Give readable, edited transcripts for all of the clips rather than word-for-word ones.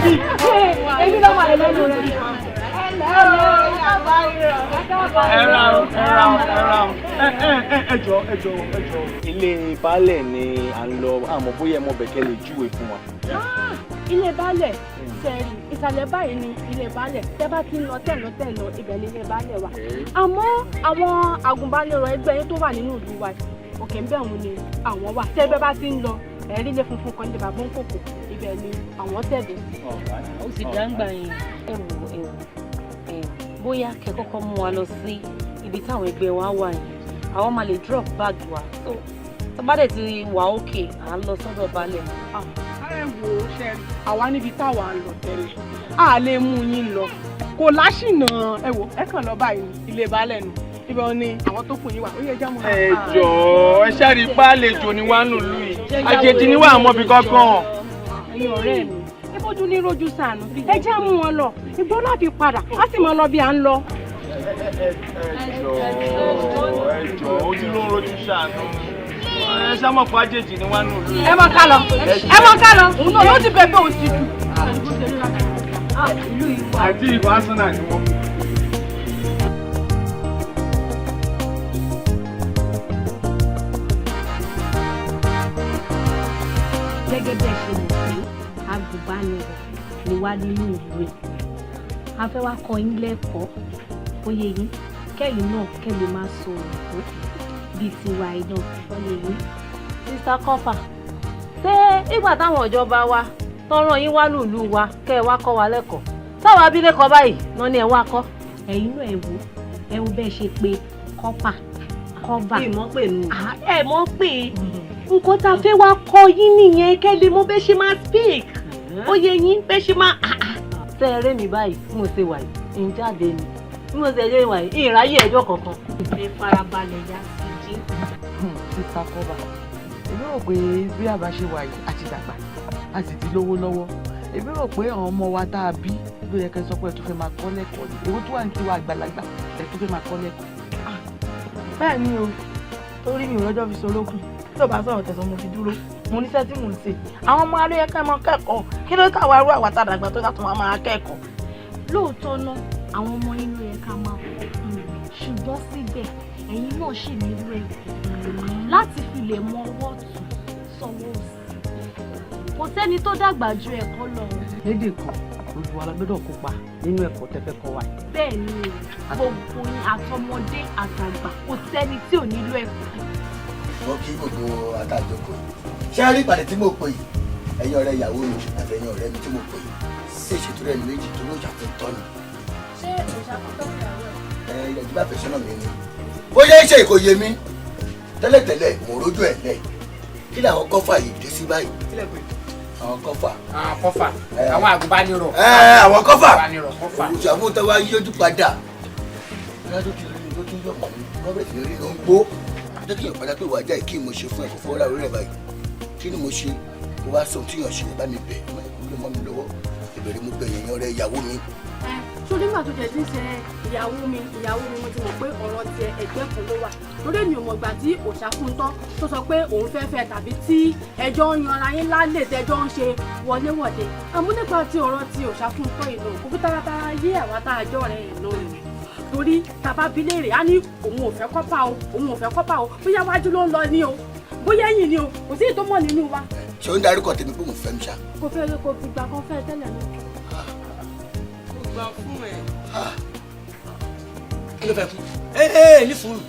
bí. Èmi ló wà lẹ́nu rẹ̀. Ẹ ra o, ẹ ra o, ẹ ra o. Ẹ ẹ ẹ ẹ jọ, ẹ jọ, ẹ jọ. Ilé baálẹ̀ ni à ń lọ, àmọ́ bóyá ẹ mọ bẹ̀kẹ́ lè júwe fún wa. Ilé baálẹ̀ sẹ́ẹ̀rì, ìsàlẹ̀ báyìí ni ilé baálẹ̀. Tẹ́ bá ti ń lọ tẹ̀ lọ tẹ̀ lọ, ibẹ̀ ni ilé baálẹ̀ wà. Àmọ́ àwọn agùnbánirọ̀ ẹgbẹ́ yín tó wà nínú ìlú wa, òkè ń bẹ̀ wọ́n ni àwọn wà. Tẹ́ bẹ́ bá ti ń lọ, ẹ̀rí ilé funfun kan ní bàbá ń kòkò, ibẹ̀ ni àwọn tẹ̀dó sí. Ó sì dáńgbà yẹn. Ẹ wò, ẹ wò, ẹ bóyá kẹ́ kọ́kọ́ mú wa lọ sí ibi táwọn ẹgbẹ́ wa wà yẹn, àwọn máa lè drop bag wa, so tó bá dẹ̀ ti wà òkè, à ń lọ sọ́dọ̀ baálẹ̀. Ẹ wò ó, ṣe àwa níbi táwa ń lọ tẹ́lẹ̀, a lè mú yín lọ, kò láṣìnà. Ẹ wò, ẹ kàn lọ báyìí ní ilé baálẹ̀ nù, ibẹ̀ ni àwọn tó kù yín wà. Ó yẹ já mọ́. Ẹ jọ, ẹ ṣáà rí pálejò ni wàá nù lù yìí, àjèjì ni wàá mọ̀ bí kankan. Ẹ̀yin ọ̀rẹ́ mi, ìbójú ní rojú sànù, ẹ jẹ́ mú wọn lọ, ìgbó láti padà á sì mọ lọ bí à ń lọ. Ẹ jọ, ẹ jọ, ojú ló ń rojú ṣàánú, ẹ ṣá mọ̀ pé àjèjì ni wàá nù lù yìí. Ẹ mọ ká lọ, ẹ mọ ká lọ, òun náà yóò ti bẹ pé òun ti jù. Àti ikọ̀ Arsenal ni wọ́n. Gẹ́gẹ́ bí ẹ ṣe mọ̀ pé agùnbánirọ̀ ni wá nínú ìlú ẹ̀, a fẹ́ wá kọ́ yín lẹ́kọ̀ọ́, ó yé yín, kẹ́yìn náà kẹ́ lè máa sọ òyìnbó bíi tiwa iná, ó yé yín. Sister Kọ́fà, ṣé ìgbà táwọn ìjọba wa tọrọ yín wá lùlù wa kẹ́ ẹ wá kọ́ wa lẹ́kọ̀ọ́, táwọn abilékọ báyìí náà ni ẹ wá kọ́? Ẹ̀yin náà ẹ wò, ẹ wo bẹ́ẹ̀ ṣe pé kọ́pà kọ́bà. Ìmọ̀ pè nù. Ẹ mọ̀ pé nǹkan tá a fẹ́ wá kọ́ yín nìyẹn, kẹ́ lè mọ̀ bẹ́ẹ̀ ṣe máa speak, ó yé yín, bẹ́ẹ̀ ṣe máa. Ṣé ẹ rẹ́ mi báyìí bí mo ṣe wà yìí, ń jáde ni bí mo ṣe ṣe wà yìí, ìráyè ẹjọ́ kankan. Ẹ farabalẹ̀ ya sí jí. Sister Kọ́bà, èmi rò pé bí àbá ṣe wà yìí, a ti dàgbà, a sì ti lówó lọ́wọ́. Èmi rò pé àwọn ọmọ wa tá a bí ló yẹ kẹ́ sọ pé ẹ tún fẹ́ máa kọ́ lẹ́kọ̀ọ́ ni. Èwo tó wà ní tiwa àgbàlagbà ẹ tún fẹ́ máa kọ́ lẹ́kọ̀ọ́? Bẹ́ẹ̀ ni o, torí mi ò rọ́jọ́ fi solókùn tí ò bá sọ̀rọ̀ tẹ̀sán, mo fi dúró, mo níṣẹ́ tí mò ń ṣe. Àwọn ọmọ alóyẹ ká máa kẹ́kọ̀ọ́. Kí ló táwa rú àwa tá a dàgbà tó ká tún máa kẹ́kọ̀ọ́? Lóòótọ́ náà, àwọn ọmọ yín ló yẹ ká máa kọ́, ṣùgbọ́n síbẹ̀ ẹ̀yin náà ṣì nílò ẹ̀kọ́ láti fi lè mọ ọwọ́ ọ̀tún sọ́wọ́ òsì. Kò sẹ́ni tó dàgbà ju ẹ̀kọ́ lọ. Lédè kan, gbogbo wa la gbọ́dọ̀ kópa nínú ẹ̀kọ́ tẹ́ fẹ́ kọ́ wa yìí. Bẹ́ẹ̀ ni o, gbogbo yín, àtọmọdé àtàgbà, kò sẹ́ni tí ò nílò ẹ̀kọ́. Mo kí gbogbo àtàjọkọ. Ṣé a rí ìpàdé tí mo pè yìí, ẹ̀yin ọ̀rẹ́ ìyàwó mi àtẹ̀yin ọ̀rẹ́ mi tí mo pè yìí, ṣé ìṣètò rẹ̀ méjì tó ló ṣàfihàn ni? Ṣé òṣàkóso ìyàwó ẹ? Ẹ ìyàjú bá fẹ́ mi ni bó ṣe ń ṣe ìkòyè mi tẹ́lẹ̀tẹ́lẹ̀, mo rójú ẹ̀ lẹ̀. Kí làwọn kọ́fà yìí dé sí báyìí? Àwọn kọ́fà. Àwọn kọ́fà, àwọn àgùnbánirọ̀. Ẹ, àwọn kọ́fà. Àgùnbánirọ̀, kọ́fà. Òṣàfihàn wa yíyójú padà tó ti rí ló tún yọ̀ mọ́ wọ́n bẹ̀rẹ̀ sí ní rí ló ń gbó jẹ́ kí èèyàn padà pé ìwà ajá yìí, kí mo ṣe fún ẹ kó fọwọ́ ra orí rẹ̀ báyìí? Kí ni mo ṣe kó wá sọ tí yàn ṣe? Bá mi bẹ̀ ẹ, kó lè mọ́ mi lọ́wọ́. Ìbẹ̀rẹ̀ mo bẹ̀ yẹn, ọ̀rẹ́ ìyàwó mi. Sórí nígbà tó jẹ́ tí ń ṣe ìyàwó mi, ìyàwó mi, mo ti mọ̀ pé ọ̀rọ̀ tiẹ̀ ẹgbẹ́ kan ló wà, torí èmi ò mọ̀ ìgbà tí Òṣàfúntọ́ tó sọ pé òun fẹ́ fẹ́, tàbí tí ẹjọ́ ń yanra yín lálẹ́, tẹjọ́ ń ṣe wọléwọ̀de. Àmọ́ nípa ti ọ̀rọ̀ ti Òṣàfúntọ́ yìí náà, kò fi taratara yé àwa tá a jọ rẹ̀ yìí náà ni, torí tàbá bi léèrè, á ní òun ò fẹ́ kọ́pà o, òun ò fẹ́ kọ́pà o. Bóyá wájú ló ń lọ ní o, bóyá ẹ̀yìn ni o, kò sí ìtọ́mọ̀ nínú wa. Ṣé ó ń darúkọ tèmi pé òun fẹ́ mi ṣá? Kò fẹ́, kò fìgbà kan fẹ́ tẹ́lẹ̀ náà. Kò gbà fún ẹ. Kí ló fẹ́ kú? Ẹ ẹ ní sùúrù,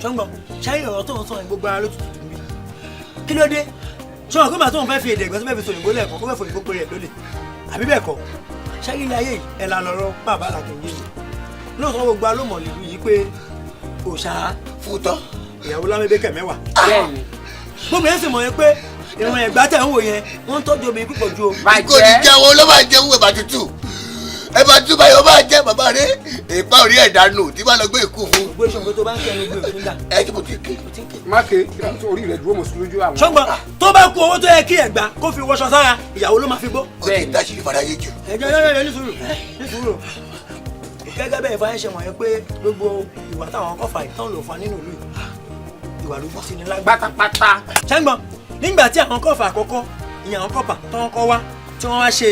ṣọ́ngbọ̀n ṣáyé ọ̀rọ̀ tó ń sọ yẹn, gbogbo ara ló tutù dùn mí. Kí ló dé? Ṣọ́ngbọ̀n kó máa tó ń fẹ́ fi èdè ẹ̀gbẹ́ tó fẹ́ fi sòyìnbó lẹ́ẹ̀kan, kó fẹ́ fòyìnbó péré ẹ̀ lólè, àbí bẹ́ẹ̀ kọ́? Ṣáyé ilé ayé yìí, ẹ̀ là lọ́rọ́ bàbá làkè yé mi lóòótọ́. Gbogbo alómọ̀ nílùú yìí pé òòṣà fútọ́ ìyàwó lámẹ́bẹ́kẹ̀ mẹ́wàá. Gbogbo yẹn sì mọ̀ yẹn pé ìran ẹ̀gbá tẹ̀ ń wò yẹn, wọ́n ń tọ́jú obìnrin púpọ̀ ju o. Kò ní jẹ́wọ́ ló máa jẹun ẹ̀bà tútù, ẹ̀bà tútù báyìí ó máa jẹ́ bàbá rẹ̀ ìpa orí ẹ̀ dànù tí bá lọ gbé ìkú fún. Gbé ṣòǹgbé tó bá ń kẹnu gbé òfin dà. Ẹ tí mo ti ké. Má ké orí rẹ̀ dúró mọ̀ sí lójú àwọn. Ṣọ́ngbọ́n tó bá kú, owó tó yẹ kí ẹ̀gbá kó fi wọṣọ sára, ìyàwó ló máa fi gbó. Ó ti dáṣìírí fara yé jù. Ẹjọ yọyọ, ní sùúrù, ní sùúrù. Gẹ́gẹ́ bẹ́ẹ̀ fàyẹ̀ ṣe wọ̀nyẹn pé gbogbo ìwà táwọn kọfà ìtàn lò fún wa nínú ìlú yìí, ìwà ló fún sí ni lágbá. Pátápátá. Ṣẹ́ngbọ́n nígbà tí àwọn kọfà àkọ́kọ́, ìyẹn àwọn kọfà tó ń kọ́ wá, tí wọ́n wá ṣe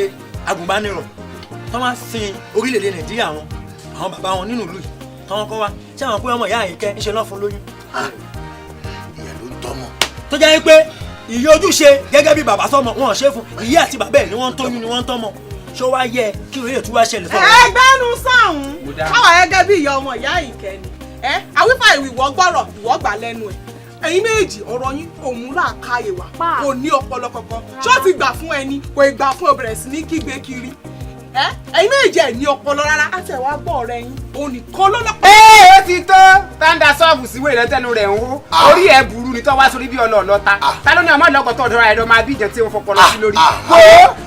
Agùnbánirọ̀ tó máa sin orílẹ̀-èdè Nàìjíríà wọn, àwọn bàbá wọn nínú ìlú yìí tọ́wọ́n kọ́ wa, ṣé àwọn pé ọmọ ìyá Àyìnkẹ́ ń ṣe lọ́ fún lóyún. Ìyá ló ń tọ́mọ. Tó jẹ́ pé ìyá ojúṣe gẹ́gẹ́ bí bàbá sọ́mọ wọn ò ṣe fún ìyá àti bàbá ẹ̀ ni wọ́n ń tóyún ni wọ́n ń tọ́mọ. Ṣó wá yẹ kí orílẹ̀ tó wá ṣẹlẹ̀ sọ́wọ́. Ẹgbẹ́nu sọ̀hún, káwa gẹ́gẹ́ bí ìyá ọmọ ìyá Àyìnkẹ́ ni ẹ àwífà ìwọ gbọ́rọ̀ ìwọ gbà lẹ́nu ẹ̀. Ẹ̀yin méjì, ọ̀rọ̀ yín kò mú làákàyè wá, kò ní ọpọlọ kankan. Ṣé ó ti gbà fún ẹni kò ì gbà fún, ọ bẹ̀rẹ̀ sí ní kígbe kiri. Ẹ ẹ̀yin méjì ẹ̀ ní ọpọlọ rárá. Àti ẹ̀ wá gbọ́ ọ̀rẹ́ yín, òun nìkan ló lọ́pọ̀. Ee, ó ti tó tàǹdà sọ́ọ̀bù síwèé rẹ tẹnu rẹ̀ ń hó. Orí ẹ̀ burú ni tó wá sórí bí ọlọ́ọ̀lọ́ta. Ta ló ní ọmọ ìlọ́kọ̀ tó ọ̀dọ́ra ẹ̀rọ máa bí ìjẹ́ tí ó fọpọlọ sí lórí?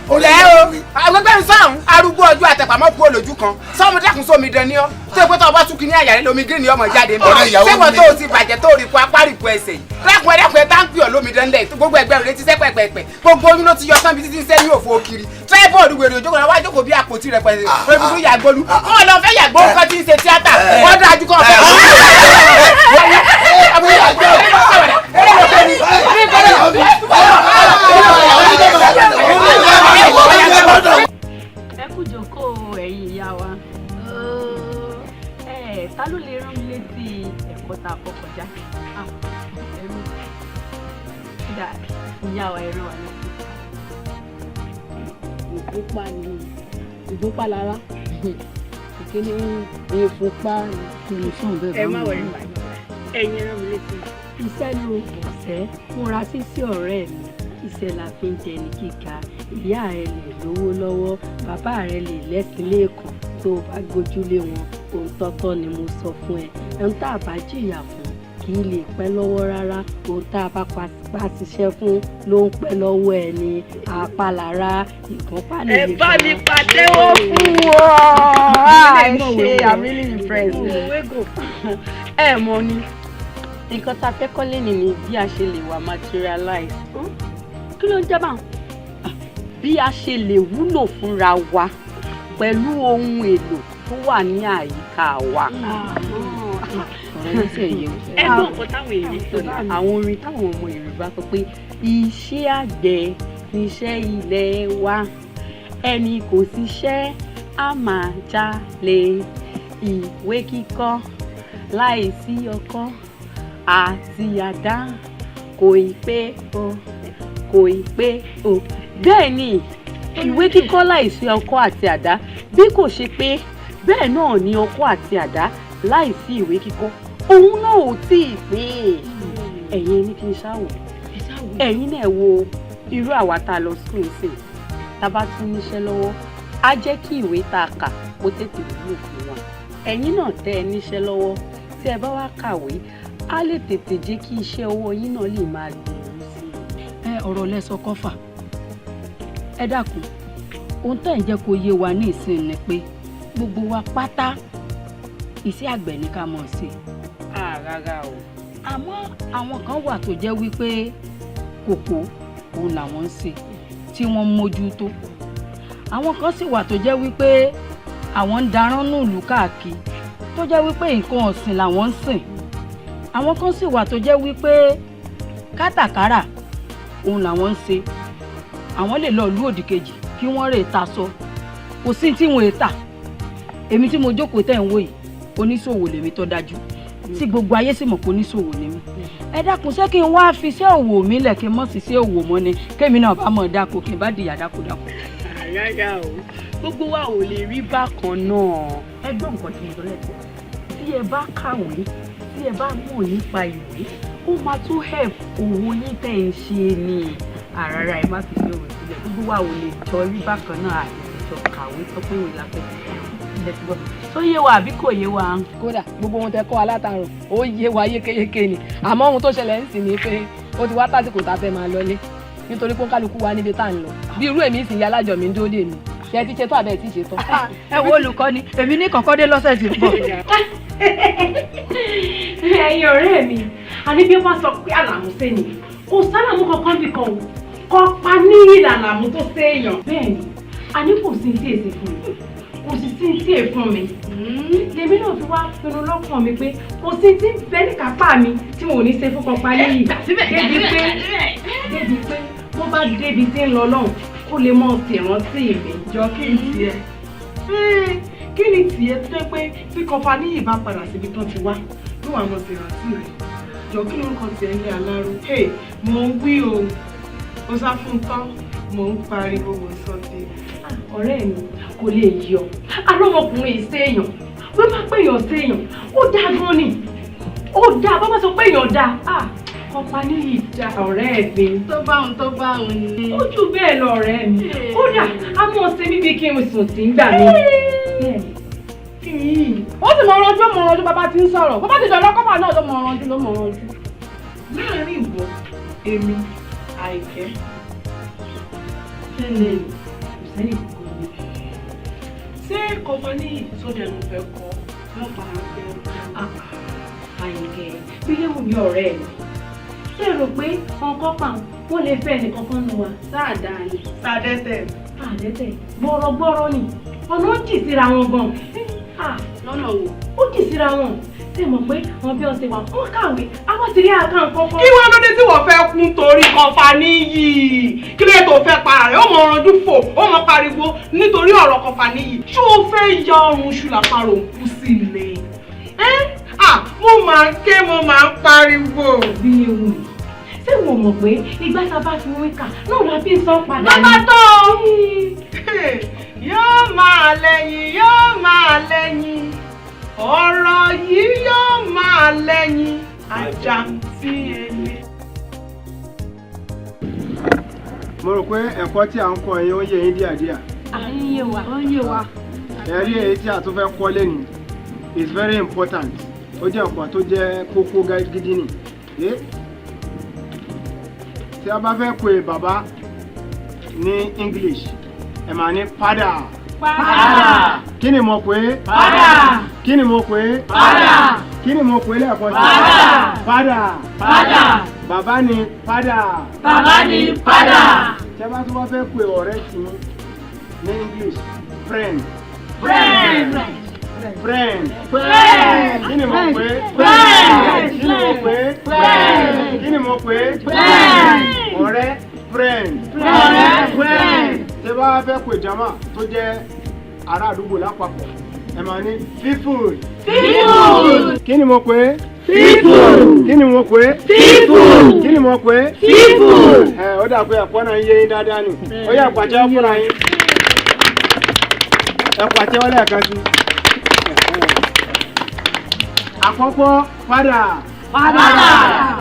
Wo lẹ́ o, agbẹ́gbẹ́ sọ̀hún, arúgbó ọjọ́ àtẹ̀pàmọ́ kú olójú kan sọ́mu dẹ́kun sómi dán ní ọ́ tó pé tó o bá tún kí ní àyà rẹ lómi gírí ni ọmọ jáde ń bọ̀. Ọ̀rẹ́ ìyàwó ṣé wọ́n mi. tó o ti bàjẹ́ tó o rí kó apá rí kó ẹsẹ̀ yìí? Dẹ́kun ẹ, dẹ́kun ẹ, tá ń pè ọ́ lómi dán lẹ̀. Gbogbo ẹgbẹ́ rẹ ti sẹ́ pẹ̀pẹ̀pẹ̀, gbogbo oyún ló ti yọ sán bí títí ń sẹ́yìn òfò kiri. Tripod wèrè òjókòó náà wá jókòó bí àpótí rẹ pẹ̀lú olùkú yàgbólú kọ́ ọ lọ fẹ́ yàgbó nǹkan tí ń ṣe tíátà. Wọ́n dájú kọ́ ọ fẹ́. Ẹ kú jókòó, ẹ̀yin ìyá wa. Ẹ ta ló lè rán mi létí ẹ̀kọ́ tá a kọ́ kọjá? Ẹ̀mí dà, ìyá wa, ẹ rán wa létí. Ìgúnpá ni ìgúnpá lára ìkíní ìfúnpá. Ẹ má wọrí, ẹ̀yin rán mi létí. Iṣẹ́ ló ọ̀sẹ̀ múra sí sí ọ̀rẹ́ mi. Iṣẹ́ la fi ń jẹni gíga. Ìyá rẹ lè lówó lọ́wọ́, bàbá rẹ lè lẹ́sìn lẹ́ẹ̀kan, tó o bá gbójúlé wọn. Ohun tọ́tọ́ ni mo sọ fún ẹ. Ohun tá a bá jìyà fún kì í lè pẹ́ lọ́wọ́ rárá. Ohun tá a bá pa ṣiṣẹ́ fún ló ń pẹ́ lọ́wọ́ ẹni. Àpalára ìgúnpá lè Ẹ bá mi pàtẹ́wọ́ fún wọn. Ẹ ṣe, I'm really impressed. Ẹ mọ̀ ni nǹkan tá a fẹ́ kọ́lé ní ni bí a ṣe lè wà materialize. Kí ló ń jẹ́ báwọn? Bí a ṣe lè wúlò fúnra wa pẹ̀lú ohun èlò tó wà ní àyíká wa. Ẹ gbọ́ nǹkan táwọn èèyàn sọ ní àwọn orin táwọn ọmọ Yorùbá sọ pé iṣẹ́ àgbẹ̀ níṣẹ́ ilẹ̀ wa, ẹni kò ṣiṣẹ́ á máa jalè, ìwé kíkọ́ láìsí ọkọ́ àti àdá kò ì pé o, kò ì pé o. Bẹ́ẹ̀ ni ìwé kíkọ́ láìsí ọkọ́ àti àdá bí kò ṣe pé, bẹ́ẹ̀ náà ni ọkọ́ àti àdá láìsí ìwé kíkọ́ òun náà ò tí ì pé. Ẹ̀yin ní kí n ṣáwò, ẹ̀yin náà wo irú àwa tá a lọ sùn sí, tá a bá tún níṣẹ́ lọ́wọ́, á jẹ́ kí ìwé tá a kà kó tètè wúlò fún wa. Ẹ̀yin náà tẹ́ ẹ níṣẹ́ lọ́wọ́, tí ẹ bá wá kàwé, á lè tètè jẹ́ kí iṣẹ́ ọwọ́ yín náà lè máa gbèrú sí i. Ẹ ọ̀rọ̀ lẹ́sọ kọ́fà. Ẹ dákun, ohun tẹ́ ń jẹ́ kó yé wa ní ìsìn ni pé gbogbo wa pátá, iṣẹ́ àgbẹ̀ ní ká mọ̀ sí. Rárá o. Àmọ́ àwọn kan wà tó jẹ́ wípé kòkó òun làwọn ń ṣe tí wọ́n ń mójútó. Àwọn kan sì wà tó jẹ́ wípé àwọn ń darán nùlù káàkiri, tó jẹ́ wípé nǹkan ọ̀sìn làwọn ń sìn. Àwọn kan sì wà tó jẹ́ wípé kátàkárà òun làwọn ń ṣe. Àwọn lè lọ ìlú òdì kejì kí wọ́n rè taṣọ, kò sí tí wọn è tà. Èmi tí mo jókòó tẹ̀ ń wò yìí, oníṣòwò lèmi tó dájú tí gbogbo ayé sì mọ̀ pé oníṣòwò ni mí. Ẹ dákun, ṣé kí n wá fi iṣẹ́ òwò mi lẹ̀ kí n mọ̀ sí iṣẹ́ òwò mọ́ ni, kémi náà bá mọ̀ dáko, kí n bá dìyà dákúdákú? Rárá o, gbogbo wa ò lè rí bákan náà. Ẹ gbọ́ nǹkan tí mo sọ lẹ́kọ̀ọ́: tí ẹ bá kàwé, tí ẹ bá mọ̀ nípa ìwé, ó máa tún help òwò yín tẹ̀ ń ṣe ni. Àràrà, ẹ má fi ṣe òwò sílẹ̀. Gbogbo wa ò lè jọ rí bákan náà, àti jọ kàwé sọ pé ìwé la fẹ́ fi ṣe. Tó yé wa àbí kò yé wa? Kódà gbogbo ohun tẹ kọ́ wa látàárọ̀, ó yé wa yékéyéké ni. Àmọ́ ohun tó ṣẹlẹ̀ ń sìn ni pé ó ti wá tásìkò tá a fẹ́ máa lọlé, nítorí pé kálukú wa níbi tá à ń lọ. Bí irú èmi sì ń alájọ mi ń dúró dè mí. Ṣé ẹ ti ṣe tó àbẹ́ ẹ ti ṣe tán? Ẹ wo olùkọ́ni, èmi ní kọ̀kọ́ dé lọ́sẹ̀ tí ń bọ̀. Ẹ̀yin ọ̀rẹ́ mi, àní bí wọ́n sọ pé àlàmú sẹ́ni, kò sálàmú kankan bí kan o kọ́ pa ní ìlànà tó séèyàn. Bẹ́ẹ̀ ni, àní kò sí tí èsì fún mi, kò sì sí tí è fún mi. Lèmi náà fi wá pinnu lọ́kàn mi pé kò sí tí ń bẹ ní kápá mi tí mo ò ní ṣe fún kọpa níyì. Débi pé bó bá débi tí ń lọ lọ́hùn, Kó lè mọ̀ ṣèrántí mi. Jọ, kí n tiẹ̀, kí ni tiẹ̀ tó jẹ́ pé tí Kọfà níyì bá padà síbi tán ti wá ló wà mọ̀ ṣèrántí rẹ̀? Jọ, kí lórúkọ tiẹ̀ ní aláró? Mò ń wí o, ó sá fún tán, mò ń pariwo, mò ń sọ tèmi. Ọ̀rẹ́ mi, kò lè yọ alọ́mọkùnrin ìséèyàn wọ́n bá pé èèyàn séèyàn, ó dáa gan ni, ó dáa. Bá bá sọ pé èèyàn dáa, Kọfà níyì dáa, ọ̀rẹ́ mi. Tó bá òun, tó bá òun ni. Ó jù bẹ́ẹ̀ lọ, ọ̀rẹ́ mi. Kódà a mọ̀ ṣe mí bí kí n sùn sí ń gbà mí. Ó sì mọ ọ̀rọ̀ ojú, mọ ọ̀rọ̀ ojú. Bàbá ti ń sọ̀rọ̀, bàbá ti dọ̀rọ̀ kọ́fà náà ló mọ ọ̀rọ̀ ojú, ló mọ ọ̀rọ̀ ojú. Láàárín ìwọ, èmi, Àìkẹ́. Kí ni? Kò sẹ́ni kankan ni. Ṣé Kọfà níyì sóde ló fẹ́ kọ́? Wọ́n padà fẹ́ Àyìnkẹ́ bí léwu mi, ọ̀rẹ́ mi. Ṣé ẹ rò pé ọkọ pa wọn lè fẹ́ ẹnìkankan nu wa? Sáàdá ni. Sàdẹ́tẹ̀. Àdẹ́tẹ̀ gbọ́rọ̀gbọ́rọ̀ ni, ọ̀nà ó jì síra wọn gan. Lọ́nà wo? Ó jì síra wọn. Ṣé mọ̀ pé àwọn bí wọ́n ṣe wà, wọ́n kàwé, àwọn ti rí àká nǹkan kan. Kí wọ́n lóde tí wọ́n fẹ́ kún torí Kọfà níyì? Kí ló yẹ tó fẹ́ para rẹ̀? Ó mọ ọ̀rànjú fò, ó mọ pariwo nítorí ọ̀rọ̀ Kọfà níyì. Ṣé o fẹ́ ya ọrùn iṣu làparò ń kú sí ni? Mo máa ń ké, mo máa ń pariwo. Bí ewu mi, ṣé wọ́n mọ̀ pé ìgbà tá a bá fi wí kà náà la fi ń sọ padà ní. Bàbá tó yóò máa lẹ́yìn, yóò máa lẹ́yìn, ọ̀rọ̀ yìí yóò máa lẹ́yìn ajá tí ele. Mo rò pé ẹ̀kọ́ tí à ń kọ́ yín, ó yé yín díẹ̀díẹ̀. À ń yé wa. Ó ń yé wa. Ẹ̀rí èyí tí a tún fẹ́ kọ́ lẹ́nu is very important. Ó jẹ́ nǹkan tó jẹ́ kókó gidi ni. Tí a bá fẹ́ pe bàbá ní English, ẹ máa ní father. Father. Kí ni mo pè é? Father. Kí ni mo pè é? Father. Kí ni mo pè é lẹ́ẹ̀kan sí? Father. Father. Father. Bàbá ni father. Bàbá ni father. Tí a bá tún wá fẹ́ pe ọ̀rẹ́ tì í ní English, friend. Friend. Friend. Friend. Kí ni mo pè é? Friend. Kí ni mo pè é? Friend. Kí ni mo pè é? Friend. Ọ̀rẹ́, friend. Ọ̀rẹ́, friend. Tí a bá fẹ́ pe jama tó jẹ́ ará àdúgbò lápapọ̀, ẹ máa ní people. People. Kí ni mo pè é? People. Kí ni mo pè é? People. Kí ni mo pè é? People. Ẹ ó dà pé ẹ̀kọ́ náà ń yé yín dáadáa ni. Ó yá, pàtẹ́wọ́ fúnra yín. Ẹ pàtẹ́wọ́ lẹ́ẹ̀kan sí. Àkọ́kọ́, father. Father.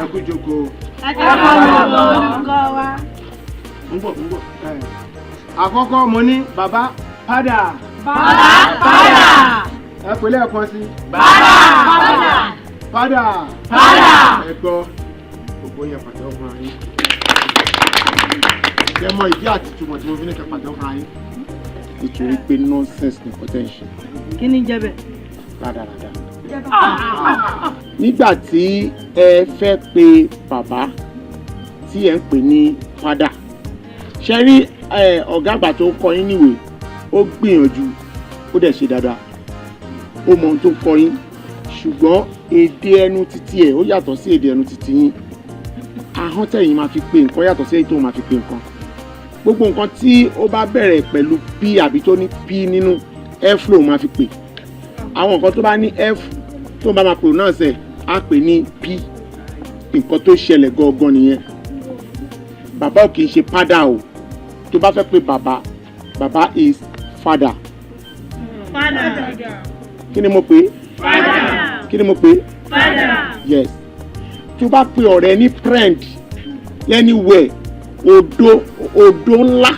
Ẹ kú jókòó. Ẹ káàbọ̀, olùkọ́ wa. Ń bọ̀, ń bọ̀. Àkọ́kọ́, mo ní bàbá, father. Bàbá, father. Ẹ pè lẹ́ẹ̀kan sí. Bàbá, father. Father. Father. Ẹ gbọ́, gbogbo yẹn, pàtẹ́wọ́ fúnra yín. Ṣé mọ ìdí àti ìtumọ̀ tí mo fi ní kẹ́ pàtẹ́wọ́ fúnra yín? Nítorí pé nonsense ní nǹkan tẹ́ ń ṣe. Kí ni jẹ́ bẹ́ẹ̀? Rádaràda. Nígbà tí ẹ fẹ́ pe bàbá tí ẹ ń pè ní father, ṣe rí ọ̀gá àgbà tó kọ́ yín níwèé, ó gbìyànjú, ó dẹ̀ ṣe dáadáa, ó mọ ohun tó kọ́ yín, ṣùgbọ́n èdè ẹnu títí ẹ̀ ó yàtọ̀ sí èdè ẹnu títí yín. Ahọ́n tẹ̀yìn máa fi pe nǹkan yàtọ̀ sí èyí tó máa fi pe nǹkan. Gbogbo nǹkan tí ó bá bẹ̀rẹ̀ pẹ̀lú p àbí tó ní p nínú, f ló máa fi pè. Àwọn nǹkan tó bá ní f, tó bá máa pronounce ẹ̀, á pè ní p. Nǹkan tó ṣẹlẹ̀ gangan nìyẹn. Bàbá ò kì í ṣe padà o. Tó bá fẹ́ pe bàbá, bàbá is father. Father. Kí ni mo pè é? Father. Kí ni mo pè é? Father. Yes. Tó bá pe ọ̀rẹ́ ní friend anywhere, òdo òdo ńlá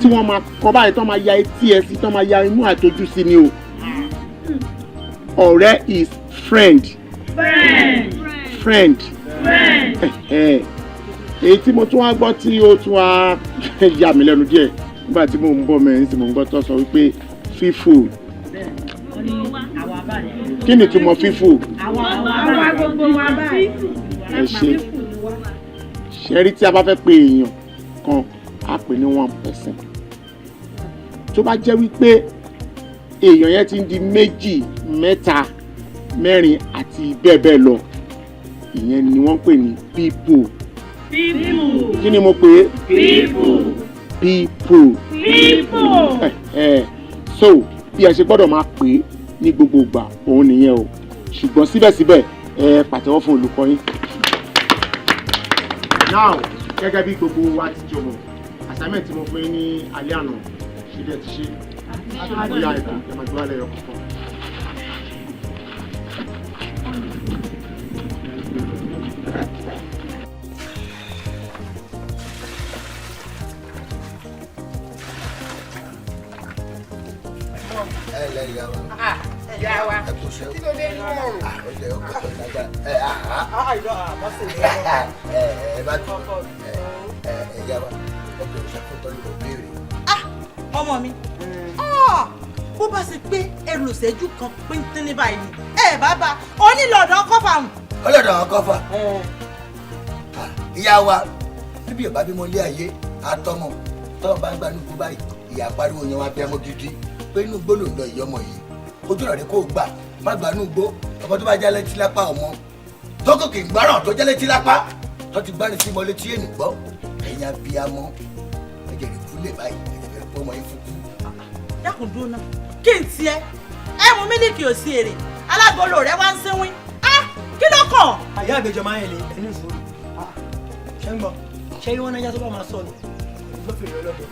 tí wọ́n máa kọ báyìí, tó máa ya etí ẹ sí, tó máa ya imú àtọjú sí ni o. Ọ̀rẹ́ is friend. Friend. Friend. Friend. Ẹ̀hẹ̀. Èyí tí mo tún wá gbọ́ tí ó tún wá yà mí lẹ́nu díẹ̀, nígbà tí mò ń bọ̀ mẹ́rin tí mò ń gbọ́ tó sọ wípé fífò, kí ni ìtumọ̀ fífò? Àwa gbogbo wa báyìí. Ẹ ṣe ṣe rí, tí a bá fẹ́ pe èèyàn kan, á pè ní one person. Tó bá jẹ́ wípé èèyàn yẹn ti ń di méjì, mẹ́ta, mẹ́rin àti bẹ́ẹ̀ bẹ́ẹ̀ lọ, ìyẹn ni wọ́n ń pè ní people. People. Kí ni mo pè é? People. People. People. Ẹ so bí ẹ ṣe gbọ́dọ̀ máa pè é ní gbogbo ìgbà òun nìyẹn o, ṣùgbọ́n síbẹ̀síbẹ̀ ẹ pàtẹ́wọ́ fún olùkọ́ yín. Now, gẹ́gẹ́ bí gbogbo wa ti jọ mọ̀, assignment tí mo fún yín ní alẹ́ àná, ṣe bí ẹ ti ṣe bóyá ètò ẹ máa gbé wálé ẹyọ kọ̀ọ̀kan. Ẹ lẹ ìyá wa. Ìyá wa, ẹ kò ṣe kí ló dé inú ọrùn. Ó jẹ ọkọ tó lágbára ẹ àhá. Ẹ ẹ bá tó ẹ ẹ ìyá wa, ẹ jọ ìṣàkóso ní mo béèrè. Ọmọ mi, bó bá ṣe pé ẹlòṣẹ́jú kan pínpín ní báyìí ni ẹ bàbá onílọ̀dọ̀ kọ́fà hùn. Ọlọ́dọ̀ kọ́fà. Ìyá wa, bíbí ọba bímọ ilé ayé àtọmọ tọ́wọ́n bá ń gbanú gbó báyìí, ìyá pariwo yẹn wá bí ọmọ gidi pé inú gbó ló ń lọ ìyá ọmọ yìí, ojú rẹ̀ kò gbà má gbà inú gbó. Ọmọ tó bá já létí lápá, ọmọ tó kò kì í gbáràn tó já létí lápá tó ti gbárin sí mọ létí ènì gbọ́. Ẹ̀yin abiyamọ, ẹ̀jẹ̀ rẹ̀ kú lè báyìí, ẹ̀jẹ̀ rẹ̀ pọ́ ọmọ yín fún kú. Dákun dúró náà, kí n tiẹ̀ ẹ mú mílíkì ò sí èrè alágolo rẹ wá ń sínwín, kí ló kàn. Àyà àgbẹjọ máa ń lè ẹni ìṣòro ṣé ń gbọ́ ṣé wọn náà yá tó bá máa sọnù ló fèrè ọlọ́dẹ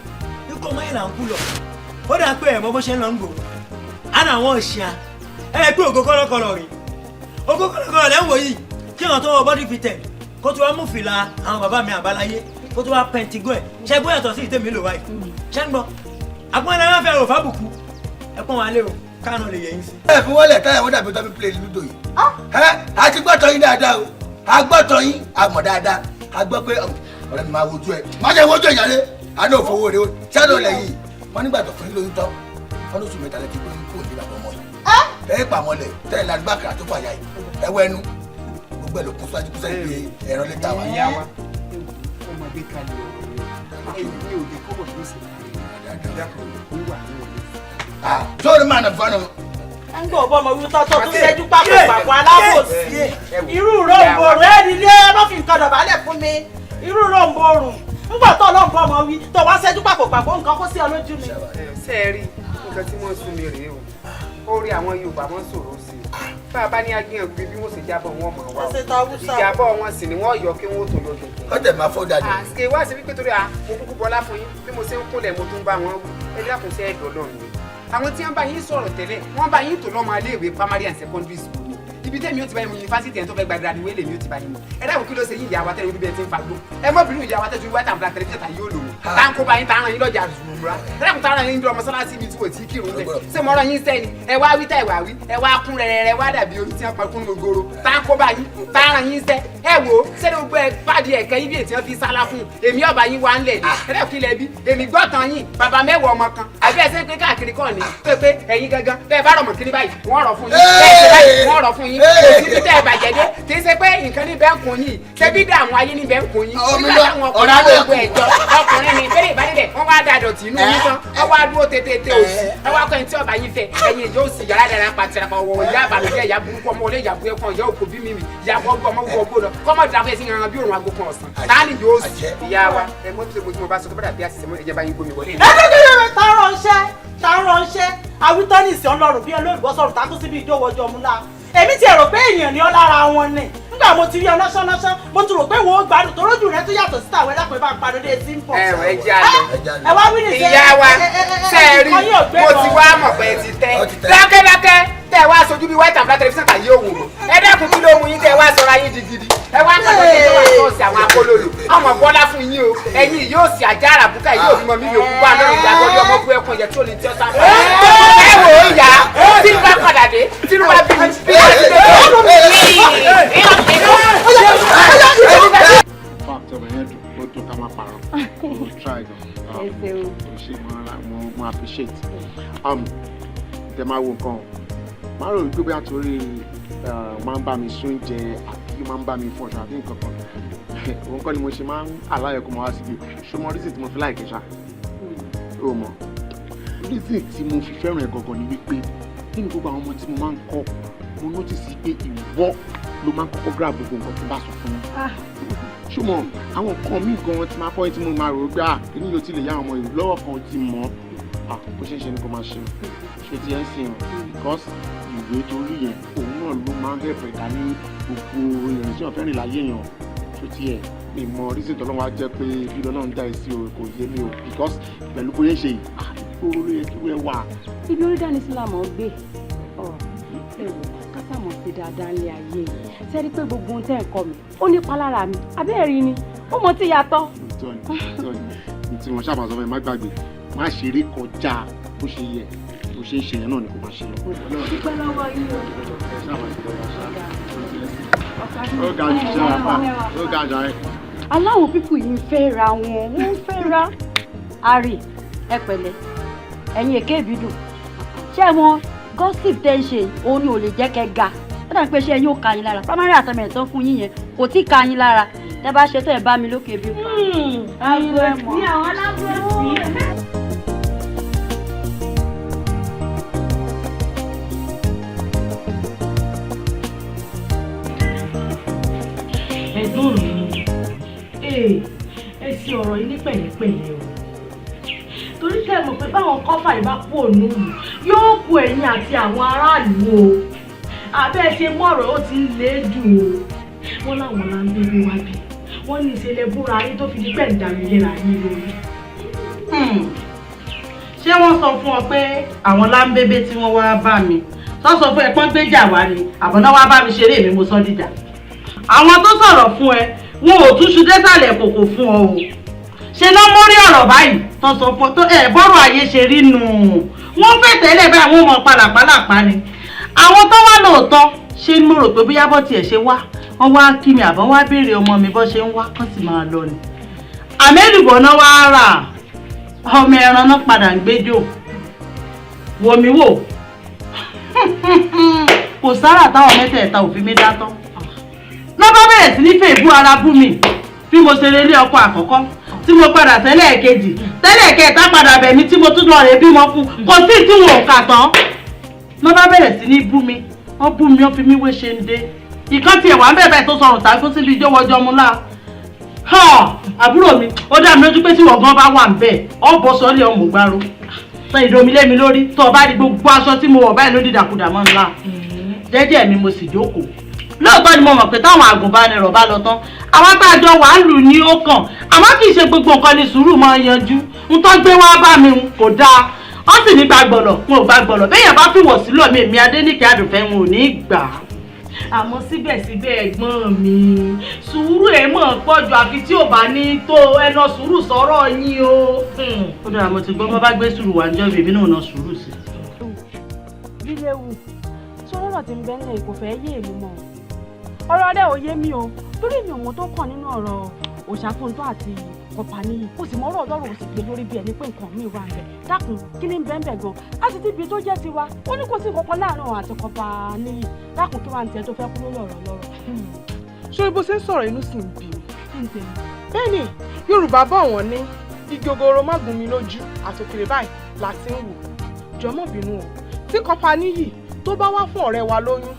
ikú ọmọ yẹn là ń kú lọ. Ó dà pé ẹ̀ mọ bó ṣe ń lọ ń gbòòrò á nà àwọn òṣìà ẹ pé ògo kọ́lọ́kọ́lọ́ rè, ògo kọ́lọ́kọ́lọ́ lẹ́ ń wò yìí, kí àwọn tó wọ bọ́dí fitẹ̀ kó tó wá mú fìlà àwọn bàbá mi àbáláyé kó tó wá pẹntigó ẹ̀ ṣe gbọ́ yàtọ̀ sí ìtẹ̀mí lò wáyé. Ṣé ń gbọ́ àpọ́n ẹ̀ máa fẹ́ rò fábùkù ẹ pọ́n wa lé o, káànù lè yẹ yín sí. Ẹ fi wọ́n lẹ̀ táyà wọ́n dàbí tọ́bí play lúdò yìí. Ẹ a ti gbọ́tọ̀ yín dáadáa o, a gbọ́tọ̀ yín, a mọ̀ dáadáa, a gbọ́ pé ọ̀rẹ́ mi máa wojú ẹ, má jẹ́ wojú ìyá rẹ, àná òfowó rẹ o, ṣáàdọ̀ lẹ̀ yìí. Wọ́n nígbà tó fún yín lóyún tán, wọ́n lóṣù 3 lẹ ti gbóyún kúrò ní bàbá ọmọ yìí. Ẹ pàmò lẹ̀ tẹ́lẹ̀ ládùúgbà kàrà tó fàyà yìí, ẹ wọ ẹnu gbogbo ẹ ló kún síwájú kúsẹ́ ìgbé ẹ̀rọ lẹ́tà wa. Ìyá wa, ọmọdé kalẹ̀ ọ̀rọ̀ ẹ̀yìn mi ò jẹ́ kọ́bọ̀ tó sì sóòrì máa nà fọ́nà. Ń gbọ́ bọ́ ọmọ wíwú tọ́tọ́ tó ṣẹ́jú pápá pàpọ̀ alábòsí. Irú ròǹbòrùn ẹ̀ nílé ẹ má fi nǹkan dọ̀bálẹ̀ fún mi. Irú ròǹbòrùn ń gbọ́ tó ọlọ́ǹbọ̀ ọmọ wí tó wá ṣẹ́jú pápọ̀ pàpọ̀ nǹkan kó sí ọ lójú mi. Ṣé ẹ rí nǹkan tí wọ́n sún mi rèé o, ó rí àwọn Yorùbá wọn sọ̀rọ̀ sí i bá a bá ní agbóhùn gbé bí wọ́n ṣe jábọ̀ wọn mọ̀ wá o, ìjábọ̀ wọn sì ni wọ́n yọ kí wọ́n tó lọ gẹ̀gẹ̀. Ó tẹ̀ máa fọ́ dàdí. Àṣìkè wá sí wípé torí mo kúkú bọlá fún yín bí mo ṣe ń kúnlẹ̀ mo tún bá wọn wí, ẹ dákun sí ẹ̀dọ̀ lọ́rùn mi. Àwọn tí wọ́n bá yín sọ̀rọ̀ tẹ́lẹ̀ wọ́n bá yín tò lọ́mọ iléèwé primary and secondary school ni, ibi tẹ́mi ó ti bá yín mu yunifásitì ẹ̀ tó fẹ́ gba graduate lèmi ó ti bá yín mu. Ẹ dákun kí ló ṣe yín ìyá wa tẹ́lẹ̀ orí bẹ́ẹ̀ ti ń fagbó, ẹ mọ́ bínú ìyá wa tẹ́lẹ̀ wáta àbúrò tẹlifíṣàn tàyé ó lò wọ́n tá ń kó bá yín tá ń ràn yín lọ́jà zùmùrà. Ẹ dákun tá ń ràn yín lọ mọ́sálásí ibi tí wò tí kírun lẹ̀ ṣé mo rán yín sẹ́ni ẹ wá wí tá ẹ wá wí ẹ wá kún rẹ̀rẹ̀ wá dàbí orí tí wọ́n pa kún gogoro tá ń kó bá yín tá ń ràn yín sẹ́. Ẹ wò ó ṣé gbogbo ẹ pàdé ẹ̀kẹ́ ibi ètí wọn fi sálá fún èmi ọba yín wá ń lẹ̀ ní ẹ dákun ilẹ̀ bí èmi gbọ́tàn yín bàbá mẹ́wàá ọmọ kan àbí ẹsẹ̀ pé káàkiri kàn ní tó pé ẹ̀yin gangan bẹ́ẹ̀ bá rọ̀mọ̀ kiri báyìí wọ́n rọ̀ fún yín bẹ́ẹ̀ ṣe báyìí wọ́n rọ̀ fún yín kò sí bí tẹ́ ẹ bàjẹ́ dé kì í ṣe pé nǹkan níbẹ̀ ń kun yín ṣé bí dààmú ayé níbẹ̀ ń kun yín nígbà táwọn ọkùnrin gbogbo ẹ̀jọ́ ọkùnrin ni bẹ́ẹ̀ ìbádẹ́lẹ̀ wọ́n wá da dọ̀tí inú yín tán wọ́n wá dúró tètè òsì wọ́n wá kọ́ ẹni tí ọba yín fẹ́ ẹ̀yin ìjọ òsì yàrá dára pàtàkì ọwọ́ ìyá àbàlùjẹ́ ìyá burúkú ọmọ olè ìyá burúkú ìyá òkò bí mímì ìyá gbọ́gbọ́ ọmọ gbọ́ gbọ́ lọ kọ́mọ dàbẹ́ sí yanran bí òrùn aago kan ọ̀sán táàní yóò sì ìyá wa ẹ mọ́ tí mo bá sọ tó bá dàbí àṣìṣe mọ́ ẹ̀jẹ̀ bá yín gbómi wọlé. Ẹ tààrọ̀ ńṣẹ́ awítọ́nìsì ọlọ́run bí olóògbé sọ̀rọ̀ takú síbi ìjọwọ́jọ́ múlá. Èmi ti rò pé èèyàn ni ọ lára wọn ni nígbà mo ti rí ọ lọ́sánlọ́sán mo ti rò pé wo gbádùn tó rójú rẹ tó yàtọ̀ sí tàwọn ẹlẹ́pẹ̀ bá ń padà dé sí ń bọ̀. Ẹ ẹ jẹ́ àlọ́ ẹ wá wí nìṣẹ́ ìyá wa ṣe é rí mo ti wá mọ̀ pé ti tẹ́ dákẹ́dákẹ́ tẹ́ ẹ wá sojú bí white and black television tàyé òwò ẹ dákun kí ló mú yín tẹ́ ẹ wá sọra yín di gidi ẹ wá ń pàdé tó wà sọ́ọ̀sì àwọn akólólò ọmọ bọ́lá fún yín o ẹ̀yin yóò sì ajá àràbùkà yóò fi mọ mímí òkú wà lọ́rùn ìyá gbọ́dọ̀ ọmọ bú ẹkùn ìyẹ tí ò ní tí ó sá fún ẹ wò ó yá tí n bá padà dé tí n bá bí mi bí wọ́n ti dé. Fact ọmọ yẹn dùn ó dùn ká má parọ́ mo try gan mo ṣe mo appreciate tẹ máa wo nǹkan máa rò wípé bóyá torí máa ń bá mi sún jẹ àbí máa ń bá mi fọṣọ àbí nǹkan kan òun kọ́ ni mo ṣe máa ń aláyọ̀ kó máa wá síbi ṣọmọ reason tí mo fi láìkẹ́ ṣá o mọ̀ reason tí mo fi fẹ́ràn ẹ̀ gangan ni wípé nínú gbogbo àwọn ọmọ tí mo máa ń kọ́ mo notice pé ìwọ ló máa ń kọ́kọ́ grab gbogbo nǹkan tí n bá sọ fún yín. Ṣùgbọ́n àwọn nǹkan míì gan ti máa kọ́ ẹ tí mo máa rò ó gbà kí ni yóò ti lè yá àwọn ọmọ ìlú lọ́wọ́ kan ti mọ̀ ọ́ bó ṣe ń ṣe ni kò máa ṣe ṣe ti ẹ̀ ń sìn ọ́ because ìwé torí yẹn òun náà ló máa ń hẹ̀pẹ̀ dání gbogbo ìrìn tí wọ́n fẹ́ rìn láyé yẹn ṣó ti ẹ̀ mi mọ reason tọ́lọ́run á jẹ́ pé bí lọ́nà ń dá ẹ sí o kò yé mi o because pẹ̀lú bóyá ṣe yìí ìgboro ló yẹ kí wẹ́ wà. Ibi orí dání sí làmọ́ gbé ọ ẹ wò kásàmọ̀ sí dáadáa ní ayé yìí sẹ́rí pé gbogbo ohun tẹ́ ń kọ́ mi ó nípa lára mi abẹ́ẹ̀rí ni ó mọ tí yàtọ̀. Òótọ́ ni òótọ́ ni tí wọ́n sábà sọ fún mi má gbàgbé má ṣeré kọjá bó ṣe yẹ bó ṣe ń ṣe yẹn náà ni kò máa ṣe lọ. Dúpẹ́ lọ́wọ́ yín o. Ó ga jù ṣe àpá ó ga jù ààrẹ. Aláwọ̀ pípù yìí ń fẹ́ ra wọn, wọ́n ń fẹ́ ra. Ari, ẹ pẹ̀lẹ́, ẹ̀yin èké ìbídùn. Ṣé wọn gossip tẹ́ ń ṣe òun ni ò lè jẹ́ kẹ́ ga? Ó dàbí pé ṣé ẹ yóò ka yín lára. Primary assignment tán fún yín yẹn kò tí ì ka yín lára. Tẹ́ bá ṣe tẹ́ ẹ bá mi lókè bí. Ní àwọn alábòsí. Ẹ̀gbọ́n mi, ẹ ṣe ọ̀rọ̀ yìí ní pẹ̀lẹ́pẹ̀lẹ́ o, torí tẹ́ ẹ mọ̀ pé báwọn kọ́fà yìí bá kú òun yóò kú ẹ̀yin àti àwọn aráàlú o. Àbẹ́ ẹ ṣe mú ọ̀rọ̀ ó ti ń lé jù o. Wọ́n láwọn là ń bèbè wá bí wọ́n ní ìṣẹ̀lẹ̀ búra yín tó fi di pẹ́ ń darí léra yín lórí. Ṣé wọ́n sọ fún ọ pé àwọn láńbébé tí wọ́n wá bá mi sọ sọ fún ẹ pọ́n gbéjà wá ni àbọ̀ná wá bá mi ṣeré èmi mo sọ dìjà? Àwọn tó sọ̀rọ̀ fún ẹ wọn ò tún ṣu désàlẹ̀ kòkò fún ọ o. Ṣe ló mórí ọ̀rọ̀ báyìí tó sọ fún ọ tó ẹ bọ́rọ̀ ayé ṣe rí nù. Wọ́n fẹ́ tẹ́lẹ̀ báyìí wọ́n mọ pàlàpàlàpà ni. Àwọn tó wá lóòótọ́ ṣe ni mo rò pé bóyá bọ́ tiẹ̀ ṣe wá wọ́n wá kí mi àbọ̀ wá béèrè ọmọ mi bọ́ ṣe ń wá kán sì máa lọ ni. Àmẹ́lùbọ̀ náà wá rà ọmọ ẹran náà padà ń gbẹ́jọ́ wò mí wò kò sára táwọn mẹ́tẹ̀ẹ̀ta ò fi mí dá tán. Lọ́ bá bẹ̀rẹ̀ sí ní fèébú ara bú mi bí mo ṣe relé ọkọ àkọ́kọ́ tí mo padà tẹ́lẹ̀ kejì tẹ́lẹ̀ kẹta padà bẹ̀ mí tí mo tún lọ rè bímọ fún kò sí tí wọn ò kà tán. Lọ́ bá bẹ̀rẹ̀ sí ní bú mi wọ́n bú mi wọ́n fi mí wé ṣe ń dé ìkan tiẹ̀ wà ń bẹ̀bẹ̀ tó sọrùn tàbí fún síbi ìjọwọ́jọ́ mu láà. Àbúrò mi ó dá mi lójú pé tí wọ́n gan bá wà ń bẹ̀ ọ́ bọ́ sọ́lé ọmọ gbárò tán ìdomi lé mi lórí tó o bá rí gbogbo aṣọ tí mo wọ̀ báyìí ló dìdàkudà mọ́ ńlá jẹ́jẹ́ mi mo sì jókòó. Lóòótọ́ ni mo mọ̀ pé táwọn àgùnbánirọ̀ bá lọ tán àwọn tá a jọ wà ń lù ní ó kàn àmọ́ kì í ṣe gbogbo nǹkan ni sùúrù máa ń yanjú ń tó gbé wá bá mi kò dáa wọ́n sì ní gbàgbọ̀lọ̀ wọn ò gbàgbọ̀lọ̀ béèyàn bá fìwọ̀ sílọ̀ mi èmi Adéníkẹ́ Àdùnfẹ́ wọn ò ní gbà á. Àmọ́ síbẹ̀síbẹ̀ ẹ̀gbọ́n mi sùúrù ẹ̀ mọ̀ pọ̀ jù àfi tí ò bá ní tó ẹnà sùúrù sọ̀rọ̀ yín o. Ó dára mo ti gbọ́ bá bá gbé sùúrù wá níjọ́ bèbí náà na sùúrù sí. Bíléwu sọ́rọ̀ tí ń bẹ́ ńlẹ̀ kò fẹ́ yé èmi mọ́ ọ̀rọ̀ rẹ̀ ò yé mi o torí mi ò mọ̀ tó kàn nínú ọ̀rọ̀ Òṣàfúntọ́ àti Kọ̀pánìyì kò sì mọ́rọ̀ ọlọ́run ò sì gbé lórí bí ẹni pé nǹkan míì wà ńbẹ̀. Dákun kí ni bẹ́ẹ̀ bẹ́ẹ̀ gan a sì ti bi tó jẹ́ tiwa ó ní kò sí nǹkan kan láàrin òun àti Kọ̀pánìyì. Dákun kí wàá ní tiẹ̀ tó fẹ́ kú lórí ọ̀rọ̀ lọ́rọ̀. Ṣé bó ṣe ń sọ̀rọ̀ inú sì ń bí mi. Bẹ́ẹ̀ni Yorùbá bọ̀ wọ́n ní igi ogoro má gún mi lójú àtòkèrè báyìí la ti ń wò. Jọ̀ọ́ má bínú o tí Kọ̀pánìyì tó bá wá fún ọ̀rẹ́ wa lóyún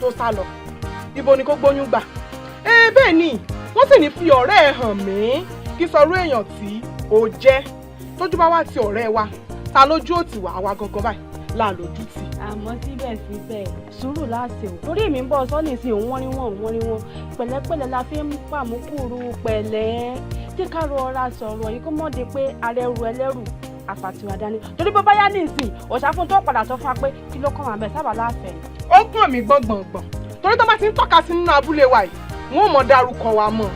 tó sá lọ ibo ni kó gbóyún gbà. Bẹ́ẹ̀ ni wọ́n sì ní fi ọ̀rẹ́ ẹ̀ hàn mí kí sọrú èèyàn tí ó jẹ́ tójú bá wá ti ọ̀rẹ́ wa ta lójú ò tì wá àwa gangan báyìí là lójú tì. Àmọ́ síbẹ̀síbẹ̀ sùúrù láṣẹ o torí èmi ń bọ̀ sọ́ọ̀nì sí òun wọ́n rí wọ́n òun wọ́n rí wọ́n pẹ̀lẹ́pẹ̀lẹ́ la fi ń pàmùkùrù pẹ̀lẹ́ tí ká rọra sọ̀rọ̀ yìí kó mọ̀ di pé ara ẹrù ẹlẹ́rù àfàtiwà dání torí bó bá yá ní ìsìn Òṣàfúntọ́ padà sọ fún wa pé kí ló kàn wá bẹ́ẹ̀ sábà láàfẹ́. Ó kàn mí gbọ̀ngbọ̀ngbọ̀n torí tó bá ti ń tọ́ka sí nínú abúlé wa yìí wọn ò mọ̀ dárúkọ wa mọ́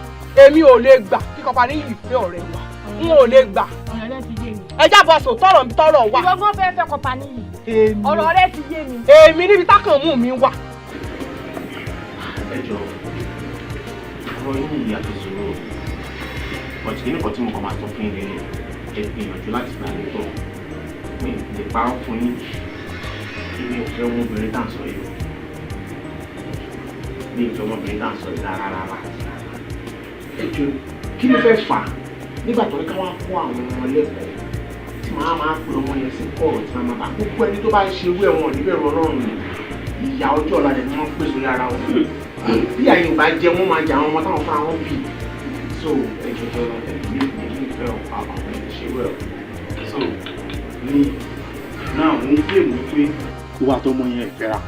èmi ò lè gbà kí Kọ̀pánìyì fẹ́ ọ̀rẹ́ wa n ò lè gbà. Ọ̀rọ̀ rẹ ti yé mi. Ẹ jábọ̀ sọ tọrọ mi tọrọ wa. Ìwọ gan fẹ́ fẹ́ Kọ̀pánìyì. Ọ̀rọ̀ rẹ ti yé mi. Èmi níbi tákàn mú mi wà. Ẹ jọ ọ̀rọ̀ yín yìí àti sùúrù bọ̀tí kí nìkan tí mo kàn máa sọ fún yín ẹ gbìyànjú láti gbà mí tọ̀ mi lè parọ́ fún yín èmi ò fẹ́ ọmọbìnrin tá à ń sọ yìí o mi ò fẹ́ ọmọbìnrin tá à ń sọ yìí rárá rárá. Ẹ jọ kí ló fẹ́ fà á nígbà tó ní ká wá kó àwọn ọmọ lẹ́kọ̀ọ́ tí màá máa pe ọmọ yẹn sí kọ̀ọ̀ tí màá máa bá gbogbo ẹni tó bá ṣe irú ẹ̀wọ̀n níbẹ̀rù Ọlọ́run ni ìyà ọjọ́ ọ̀la rẹ̀ ni wọ́n pèsè orí ara wọn. Bí àyè ò bá jẹ wọ́n máa jẹ àwọn ọmọ táwọn fúnra wọn bì. So ẹjọ tó lọ ẹ ní ìlú ìfẹ́ ọ àwọn ṣe wẹ̀ ọ. So ní náà mo ń claim wípé ìwà àtọmọ yẹn ìfẹ́ra.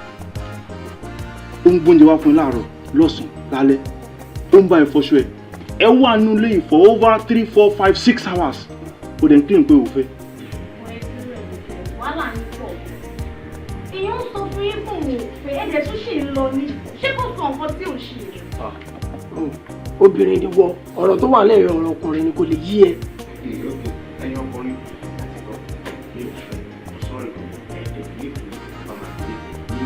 Ó ń gbóúnjẹ wá fún yín láàárọ̀, lọ́sàn-án, lálẹ́. Ó ń bá ẹ fọṣọ ẹ. Ẹ wà nínú ilé yìí for over 3, 4, 5, 6 hours. Ó dẹ̀ ń claim pé ò fẹ́. Wàhálà ń pọ̀. Èèyàn ń sọ fún yín fún òun ò fẹ́, ẹ̀jẹ̀ tún ṣì ń lọ ní. Ṣé kò sọ nǹkan tí ò ṣe? Obìnrin ni wọ, ọ̀rọ̀ tó wà lẹ́yìn ọ̀rọ̀ ọkùnrin ni kò lè yí ẹ. Ẹ̀yin ọkùnrin àti kọ́ mi ò fẹ́, mo sọ̀rọ̀ ẹ̀ ẹ̀ ní ìfún ọmọ àti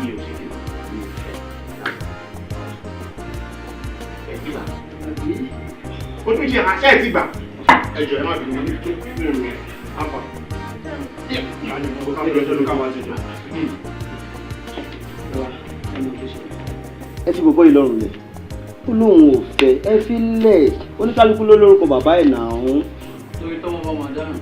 mi ò ṣe kí mi ò fẹ́. Ẹ gbà. Ó tún ṣe àṣẹ ẹ̀ ti gbà. Ẹ jọ̀ọ́, ẹ má bínú, ní tó kí mi ò afa. Ká lọ ká wá sí jọ. Ẹ ti bọ̀bọ́ yìí lọ́rùn lẹ̀, ó lóun ò fẹ́. Ẹ fi lẹ̀, oníkálukú ló lórúkọ bàbá ẹ̀ náà ń. Torí tọ́mọ bá máa dáràn.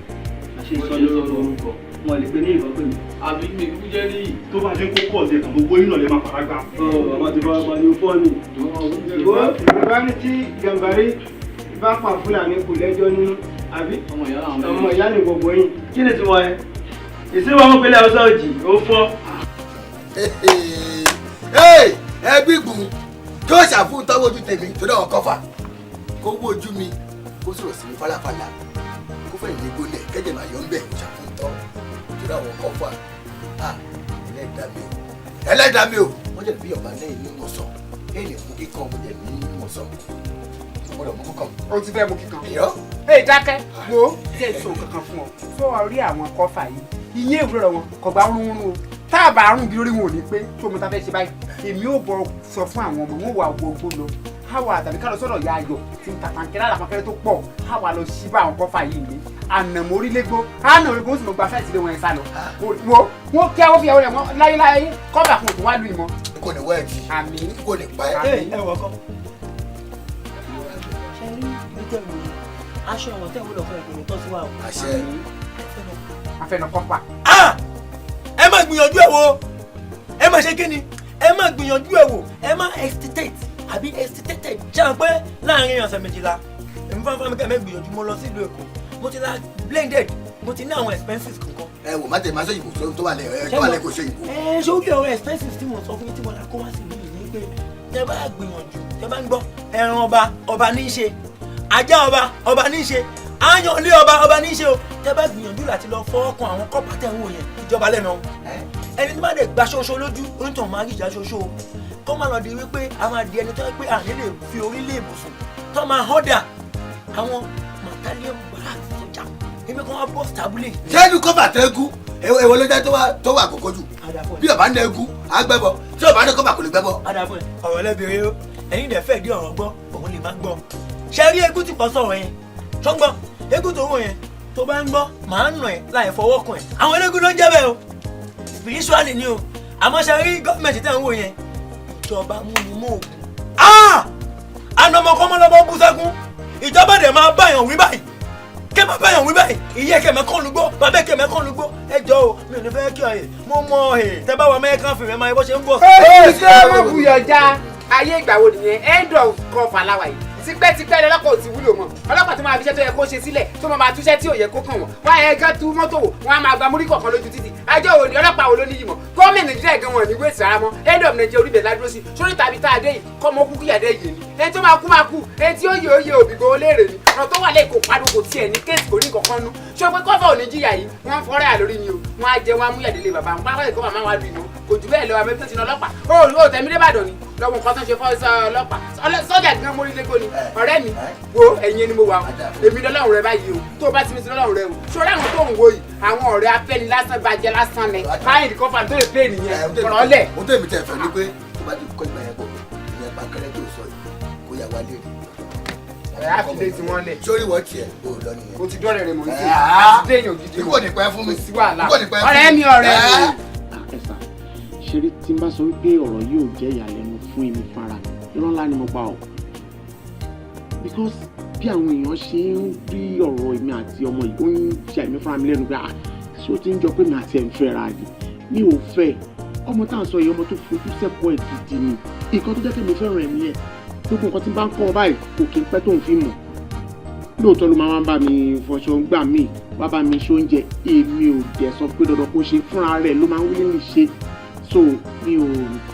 Àṣẹ ìsọ lórúkọ wọn lè pe ní ìbọn pè mí. Àbí mi kúkú jẹ́ níyì. Tó bá ṣe ń kó kọ́ọ̀sì ẹ̀kan, gbogbo yín náà lè máa fara gbà. Ọ bàbá ti fara gbà ní fọ́ ni. Ìbá ní tí Gàmbàrí bá pa Fúlàní kò lẹ́jọ́ nínú, àbí? Ọmọ ìyá ni gbogbo yín. Kí ni tiwọn ẹ? Ìsinmi àwọn ìpínlẹ̀ Haúsá òjì ó fọ́. Ẹbí gbùn kí ó ṣàfihàn tọ́wọ́ ojú tèmi torí àwọn kọfà kó wó ojú mi, kó sọ̀rọ̀ sí mi fàlàfàlà, kó fẹ̀yìn ní gbólẹ̀ kẹ́jẹ̀ máa yọ ń bẹ̀. Kó ṣàfihàn tọ́ torí àwọn kọfà. Ẹlẹ́dàá mi o, ẹlẹ́dàá mi o, wọ́n jẹ́ bí ọba lẹ́yìn ní mọ̀sán lẹ́yìn mú kíkan, mo jẹ́ ní mọ̀sán, mo gbọ́dọ̀ mú kíkan. O ti fẹ́ mú kíkan. Ìyọ́. Ee, dákẹ́, wo jẹ́ èso kankan fún ọ tó o rí àwọn kọfà yìí, iye ìwúrọ̀ wọn kò gbá rúnrún o. Tá a bá rún bí orí wọn ò ní pé tó mo ta fẹ́ ṣe báyìí, èmi ò bọ̀ sọ fún àwọn ọmọ wọn wà wọgbó lọ háwa tàbí ká lọ sọ́dọ̀ ya ayọ̀ tí ń tàtàkì lára àpapẹ̀rẹ̀ tó pọ̀, háwa lọ sí bá àwọn kọfà yìí ní ànàmórílégbó ànàmórílégbó, ó sì mọ̀ gba fẹ́ǹsì lé wọn ẹ̀ sá lọ. Wo wọn kí àwọn fìyàwó rẹ̀ wọn láyéláyé kọ́fà kò tó wá lu ìmọ̀. Kò ní wẹ́ẹ̀dì. Àmín. Kò ní pa ẹ́. Ẹ wọ kọ́. Ṣé rí ibi tẹ́ wò yìí, aṣọ ìwọ̀n tẹ́ wò lọ́kọ̀ ẹ̀ kò ní tọ́ sí wa o. Àṣẹ. Afẹnà kọ́fà. Ẹ má gbìyànjú ẹ wò, ẹ má ṣe kí ni, ẹ má gbìyànjú ẹ wò, ẹ má hesitate àbí hesitated. Ṣé àwọn pé láàrin ọ̀sẹ̀ 12 èmi fún mi kẹ́ ẹ gbìyànjú, mo lọ sí ìlú Èkó, mo ti la blended, mo ti ní àwọn expenses kankan. Ẹ wò, má tẹ má sọ ìbò tó wà lẹ ẹ tó wà lẹ kò ṣe ìbò. Ẹ ṣé ó bí ọ̀rọ̀ expenses tí mo sọ fún yín tí mo là kó wá sí ìlú yìí ni pé tẹ bá gbìyànjú, tẹ bá ń gbọ́ ẹran ọba ọba ní í ṣe, ajá ọba ọba ní í ṣe, áyàn ilé ọba ọba ní í ṣe o. Tẹ bá gbìyànjú láti lọ fọ́ọ̀kan àwọn kọ́pà tẹ̀ ń wò yẹn, ìjọba lẹ́nu ẹni tí bá dẹ̀ gba ṣoṣo lójú onítàn máa rí ìjà ṣoṣo o. Kó má lọ di wípé a máa di ẹni tó yẹ pé àní lè fi orí lé ibùsùn tó máa họ́dà àwọn màtálíọ̀n barracks sójà èmi kan wá bọ́ tábúlé. Sẹ́nu kọ́fà tẹ́gù èwo ló jẹ́ tó wà àkókò jù? Bí ọba ní ẹgú agbẹ́bọ, tí ọba ní kọ́fà kò lè gbẹ́bọ. Adàfún ẹ, ọ̀rọ̀ lẹ́bìrì o, ẹ̀yin dẹ̀ fẹ́ di ọ̀rọ̀ gbọ́, òun lè má gbọ́. Ṣé rí egún tí kò sọ̀rọ̀ yẹn ṣọ́ngbọ́n egún tó wọ̀ yẹn tó bá ń gbọ́ màá nà ẹ̀ láì fọwọ́ kàn ẹ̀, àwọn eléégún ló ń jẹ́ bẹ́ẹ̀ o, spiritually ni o. Àmọ́ ṣe rí gọ́ọ̀mẹ̀ntì tẹ̀ ń wò yẹn, ìjọba múni mọ́ ògùn. Anamọkọ́mọlọ́mọ bú sẹ́kún, ìjọba dẹ̀ máa báyàn wí báyìí, kẹ́ máa báyàn wí báyìí, ìyẹ́ kẹ̀mẹ́ kàn lùgbó, bàbá kẹ̀mẹ́ kàn lùgbó. Ẹ jọ o, mi ò ní fẹ́ kí ọ yẹ mo mọ ẹ tẹ bá wà Amẹ́ríkà fìmẹ́ máa bó ṣe ń bọ̀. Ó ti ṣe mọ́ buyọ̀ já ayé ìgbà wo nìyẹn? End of cover láwa yìí. Tipẹ́tipẹ́ lọ́lọ́pàá ò ti wúlò mọ́, ọlọ́pàá tó máa fi iṣẹ́ tó yẹ kó ṣe sílẹ̀ tó máa túṣẹ́ tí ò yẹ kó kàn wọ́n wá ẹ gán tú mọ́tò wò, wọ́n á máa gba múrí kọ̀ọ̀kan lójú títì. Àjọ òní ọlọ́pàá wo ló níyì mọ́? Gómìnà Nàìjíríà gan wọn ní wéèsì rárá mọ́. End of Nàìjíríà orí ibẹ̀ ládúró sí sórí tàbí tá a dé yìí, kọ́ mọ́ kúkú yàdé yìí ni ẹni tó máa kú máa kú, ẹni tí ó yẹ ó yẹ òbí gbowó léèrè ni. Ọ̀rọ̀ tó wà lẹ́yìn kò pariwo, kò tiẹ̀ ní kéèsì, kò ní kankan nú. Ṣé o pé kọ́fà ò ní jìyà yìí? Wọ́n fọ́rẹ́ àlórí ni o, wọ́n á jẹ wọ́n á mú yàdé lé bàbá wọn pápá ìkọ́ màmá wa lù iná kò jù bẹ́ẹ̀ lọ. Àmọ́ tó ti na ọlọ́pàá ó tẹ̀mí débàdàn ni lọ́wọ́ nǹkan tó ń ṣe fọ́ ọlọ́pàá sọ́jà gan mórí lẹ́gbọ́n ni. Ọ̀rẹ́ mi wo, ẹ̀yin ni mo wà o, èmi lọ́lọ́run rẹ báyìí o, tó o bá ti mi sí lọ́lọ́run rẹ o. Ṣọ́ra àwọn tó ń wo yìí, àwọn ọ̀rẹ́ afẹ́ni lásán bàjẹ́ lásán ni báyìí kọ́fà tó lè pè nìyẹn ọ̀rọ̀ lẹ̀. Mo tẹ́ mi tẹ́ fẹ́ ni pé tó bá ti kọ́ ìgbà yẹn bọ̀ ìyẹn pankẹ́rẹ́ tó sọ yìí kó yà wá léèrè. Ẹ á fi lé tí wọ́n lẹ̀. Sórí wọ́n tiẹ̀ o lọ nìyẹn. O ti dọ́rẹ̀ rẹ̀ mọ̀ ní sí àti déèyàn gidi. Ikú ò ní pẹ́ fún mi. Kò sí wàhálà. Ikú ò ní pẹ́ fún mi. Ọ̀rẹ́ mi, ọ̀rẹ́ mi. Ẹ̀sà ṣeré tí n bá sọ wípé ọ̀rọ̀ yìí ò jẹ́ ìyàlẹ́nu fún èmi fara, irọ́ ńlá ni mo pa ọ́, because bí àwọn èèyàn ṣe ń rí ọ̀rọ̀ èmi àti ọmọ yìí, ó ń ya èmi fúnra mi lẹ́nu pé ah, ṣé ó ti ń jọ pé mi àti ẹ̀ ń fẹ́ra ni? Mi ò fẹ́ ọmọ tá à ń sọ yìí, ọmọ tó fojú sẹ́kọ̀ọ́ ẹ̀ gidi ni. Nǹkan tó jẹ́ kí mi fẹ́ràn ẹ̀mí ẹ̀, gbogbo nǹkan tí n bá ń kọ́ ọ báyìí kò kí n pẹ́ tó ń fi mọ̀. Lóòótọ́ ló máa ń bá mi fọṣọ gbà mí, wá bá mi ṣe oúnjẹ. Èmi ò dẹ̀ sọ pé dandan kó ṣe, fúnra rẹ̀ ló máa ń wílé ṣe. So mi ò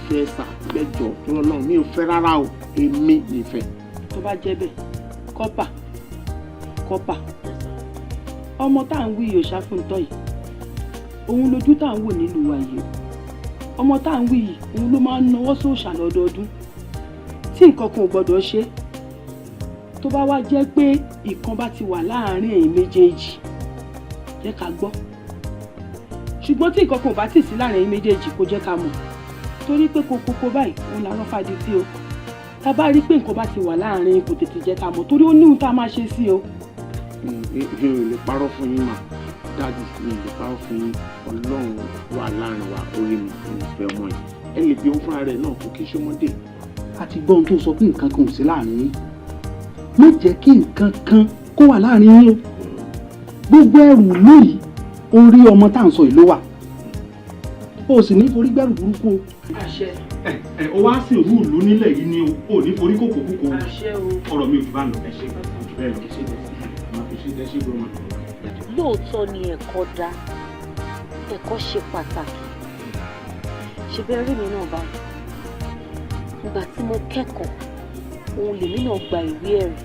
fẹ́ sà lẹ́jọ́ tó lọ́nà, mi ò fẹ́ rárá o, èmi mi fẹ́. Tó bá jẹ́ bẹ́ẹ̀, kọ́pà kọ́pà, ọmọ tá à ń wí yìí, Òṣàfùntọ́ yìí, òun lójú tá à ń wò nílùú wa yìí o. Ọmọ tá à ń wí yìí, òun ló máa ń nawọ́ sóòṣà lọ́dọọdún tí nǹkan kan ò gbọ́dọ̀ ṣe. Tó bá wá jẹ́ pé ìkan bá ti wà láàárín ẹ̀yin méjèèjì, jẹ́ ká gbọ́. Ṣùgbọ́n tí nǹkan kan ò bá tì sí láàárín ẹ̀yin méjèèjì, kó jẹ́ ká mọ̀, torí pé kokoko báyìí òun làárọ̀ fàdí tí o. Tá a bá rí pé nǹkan bá ti wà láàárín, kò tètè jẹ́ ká mọ̀, torí ó ní ohun tá a máa ṣe sí o. Mi ò lè parọ́ fún yín mà, daddy, mi ò lè parọ́ fún yín. Ọlọ́run wà láàrin wa, orí mi, mi ò fẹ́ ọmọ yìí. Ẹ lè bí òun fúnra rẹ̀ náà, kò kí ṣe ọmọdé. A ti gbọ́ ohun tó sọ pé nǹkan kan ò sí láàrin yín. Má jẹ́ kí nǹkan kan kó wà láàrin yín o. Gbogbo ẹrù lóyìí, orí ọmọ tá à ń sọ yìí ló wà, o sì ní forí gbẹ́rù burúkú o. Àṣẹ. Ẹ ẹ, o wá sí òru ìlú nílẹ̀ yìí ni o, ò ní forí kòkó kúkó o. Àṣẹ o. Ọ̀rọ̀ mi ò jù bá ń lọ. Ẹ ṣe jù bẹ́ẹ̀ lọ. Ẹ ṣe máa fi ṣe, ẹ ṣe gbọ́n. Lóòótọ́ ni ẹ̀kọ́ dá, ẹ̀kọ́ ṣe pàtàkì. Ṣe bẹ́ẹ̀ rí mi náà báyìí, ìgbà tí mo kẹ́kọ̀ọ́, òun lèmi náà gba ìwé ẹ̀rí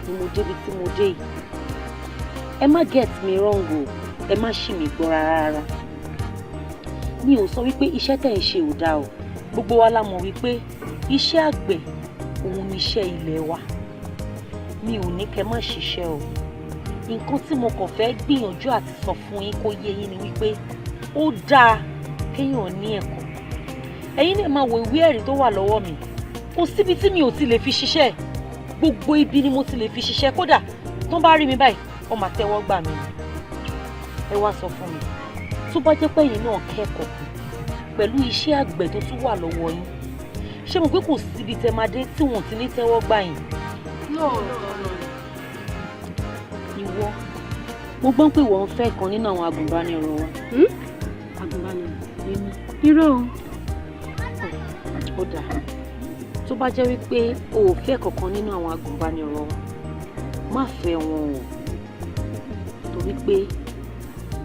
ni mo débi tí mo dé yìí. Ẹ má get me wrong o, ẹ má ṣì mí gbọ́ rárá rárá. Mi ò sọ wípé iṣẹ́ tẹ̀ ń ṣe ò dáa o. Gbogbo wa la mọ̀ wípé iṣẹ́ àgbẹ̀ òun ni iṣẹ́ ilẹ̀ wa. Mi ò ní kẹ́ má ṣiṣẹ́ o. Nǹkan tí mo kàn fẹ́ gbìyànjú àti sọ fún yín kó yé yín ni wípé ó dáa kéèyàn ní ẹ̀kọ́. Ẹ̀yin náà máa wo ìwé ẹ̀rí tó wà lọ́wọ́ mi. Kò síbi tí mi ò ti lè fi ṣiṣẹ́, gbogbo ibi ni mo ti lè fi ṣiṣẹ́. Kódà tó bá rí mi báyìí, wọ́n máa tẹ́wọ́ gbà mí. Ẹ wá sọ fún mi, tó bá jẹ́ pé ẹ̀yin náà kẹ́kọ̀ọ́ pẹ̀lú iṣẹ́ àgbẹ̀ tó tún wà lọ́wọ́ yín, ṣé mo pé kò síbi tẹ́ máa dé tí wọ́n ti ní tẹ́wọ́ gbà yín? No, no, no. Ìwọ, mo gbọ́n pé wọ́n ń fẹ́ kan nínú àwọn agùnbánirọ̀ wa. Agùnbánirọ̀? Èmi. Irọ́ o. Ó dáa, tó bá jẹ́ wípé o ò fẹ́ kankan nínú àwọn agùnbánirọ̀ wa, má fẹ́ wọn o, torí pé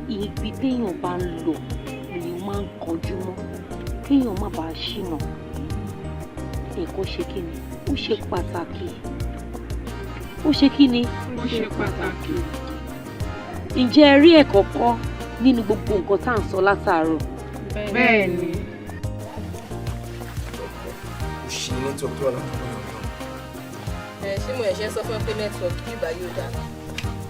ibi téèyàn bá ń lọ lèèyàn máa ń kọjú mọ́, kéèyàn má bàa ṣìnà. Ẹ̀kọ́ ṣe kí ni? Ó ṣe pàtàkì. Ó ṣe kí ni? Ó ṣe pàtàkì. Ǹjẹ́ ẹ rí ẹ̀kọ́ kọ́ nínú gbogbo nǹkan tá à ń sọ látàárọ̀? Bẹ́ẹ̀ ni. Ó ṣe network tó wà látọ̀dọ̀ yọ̀ náà. Ẹ ṣé, mo ẹ̀ṣẹ̀ sọ fún ẹ pé network bíbá yóò dáa.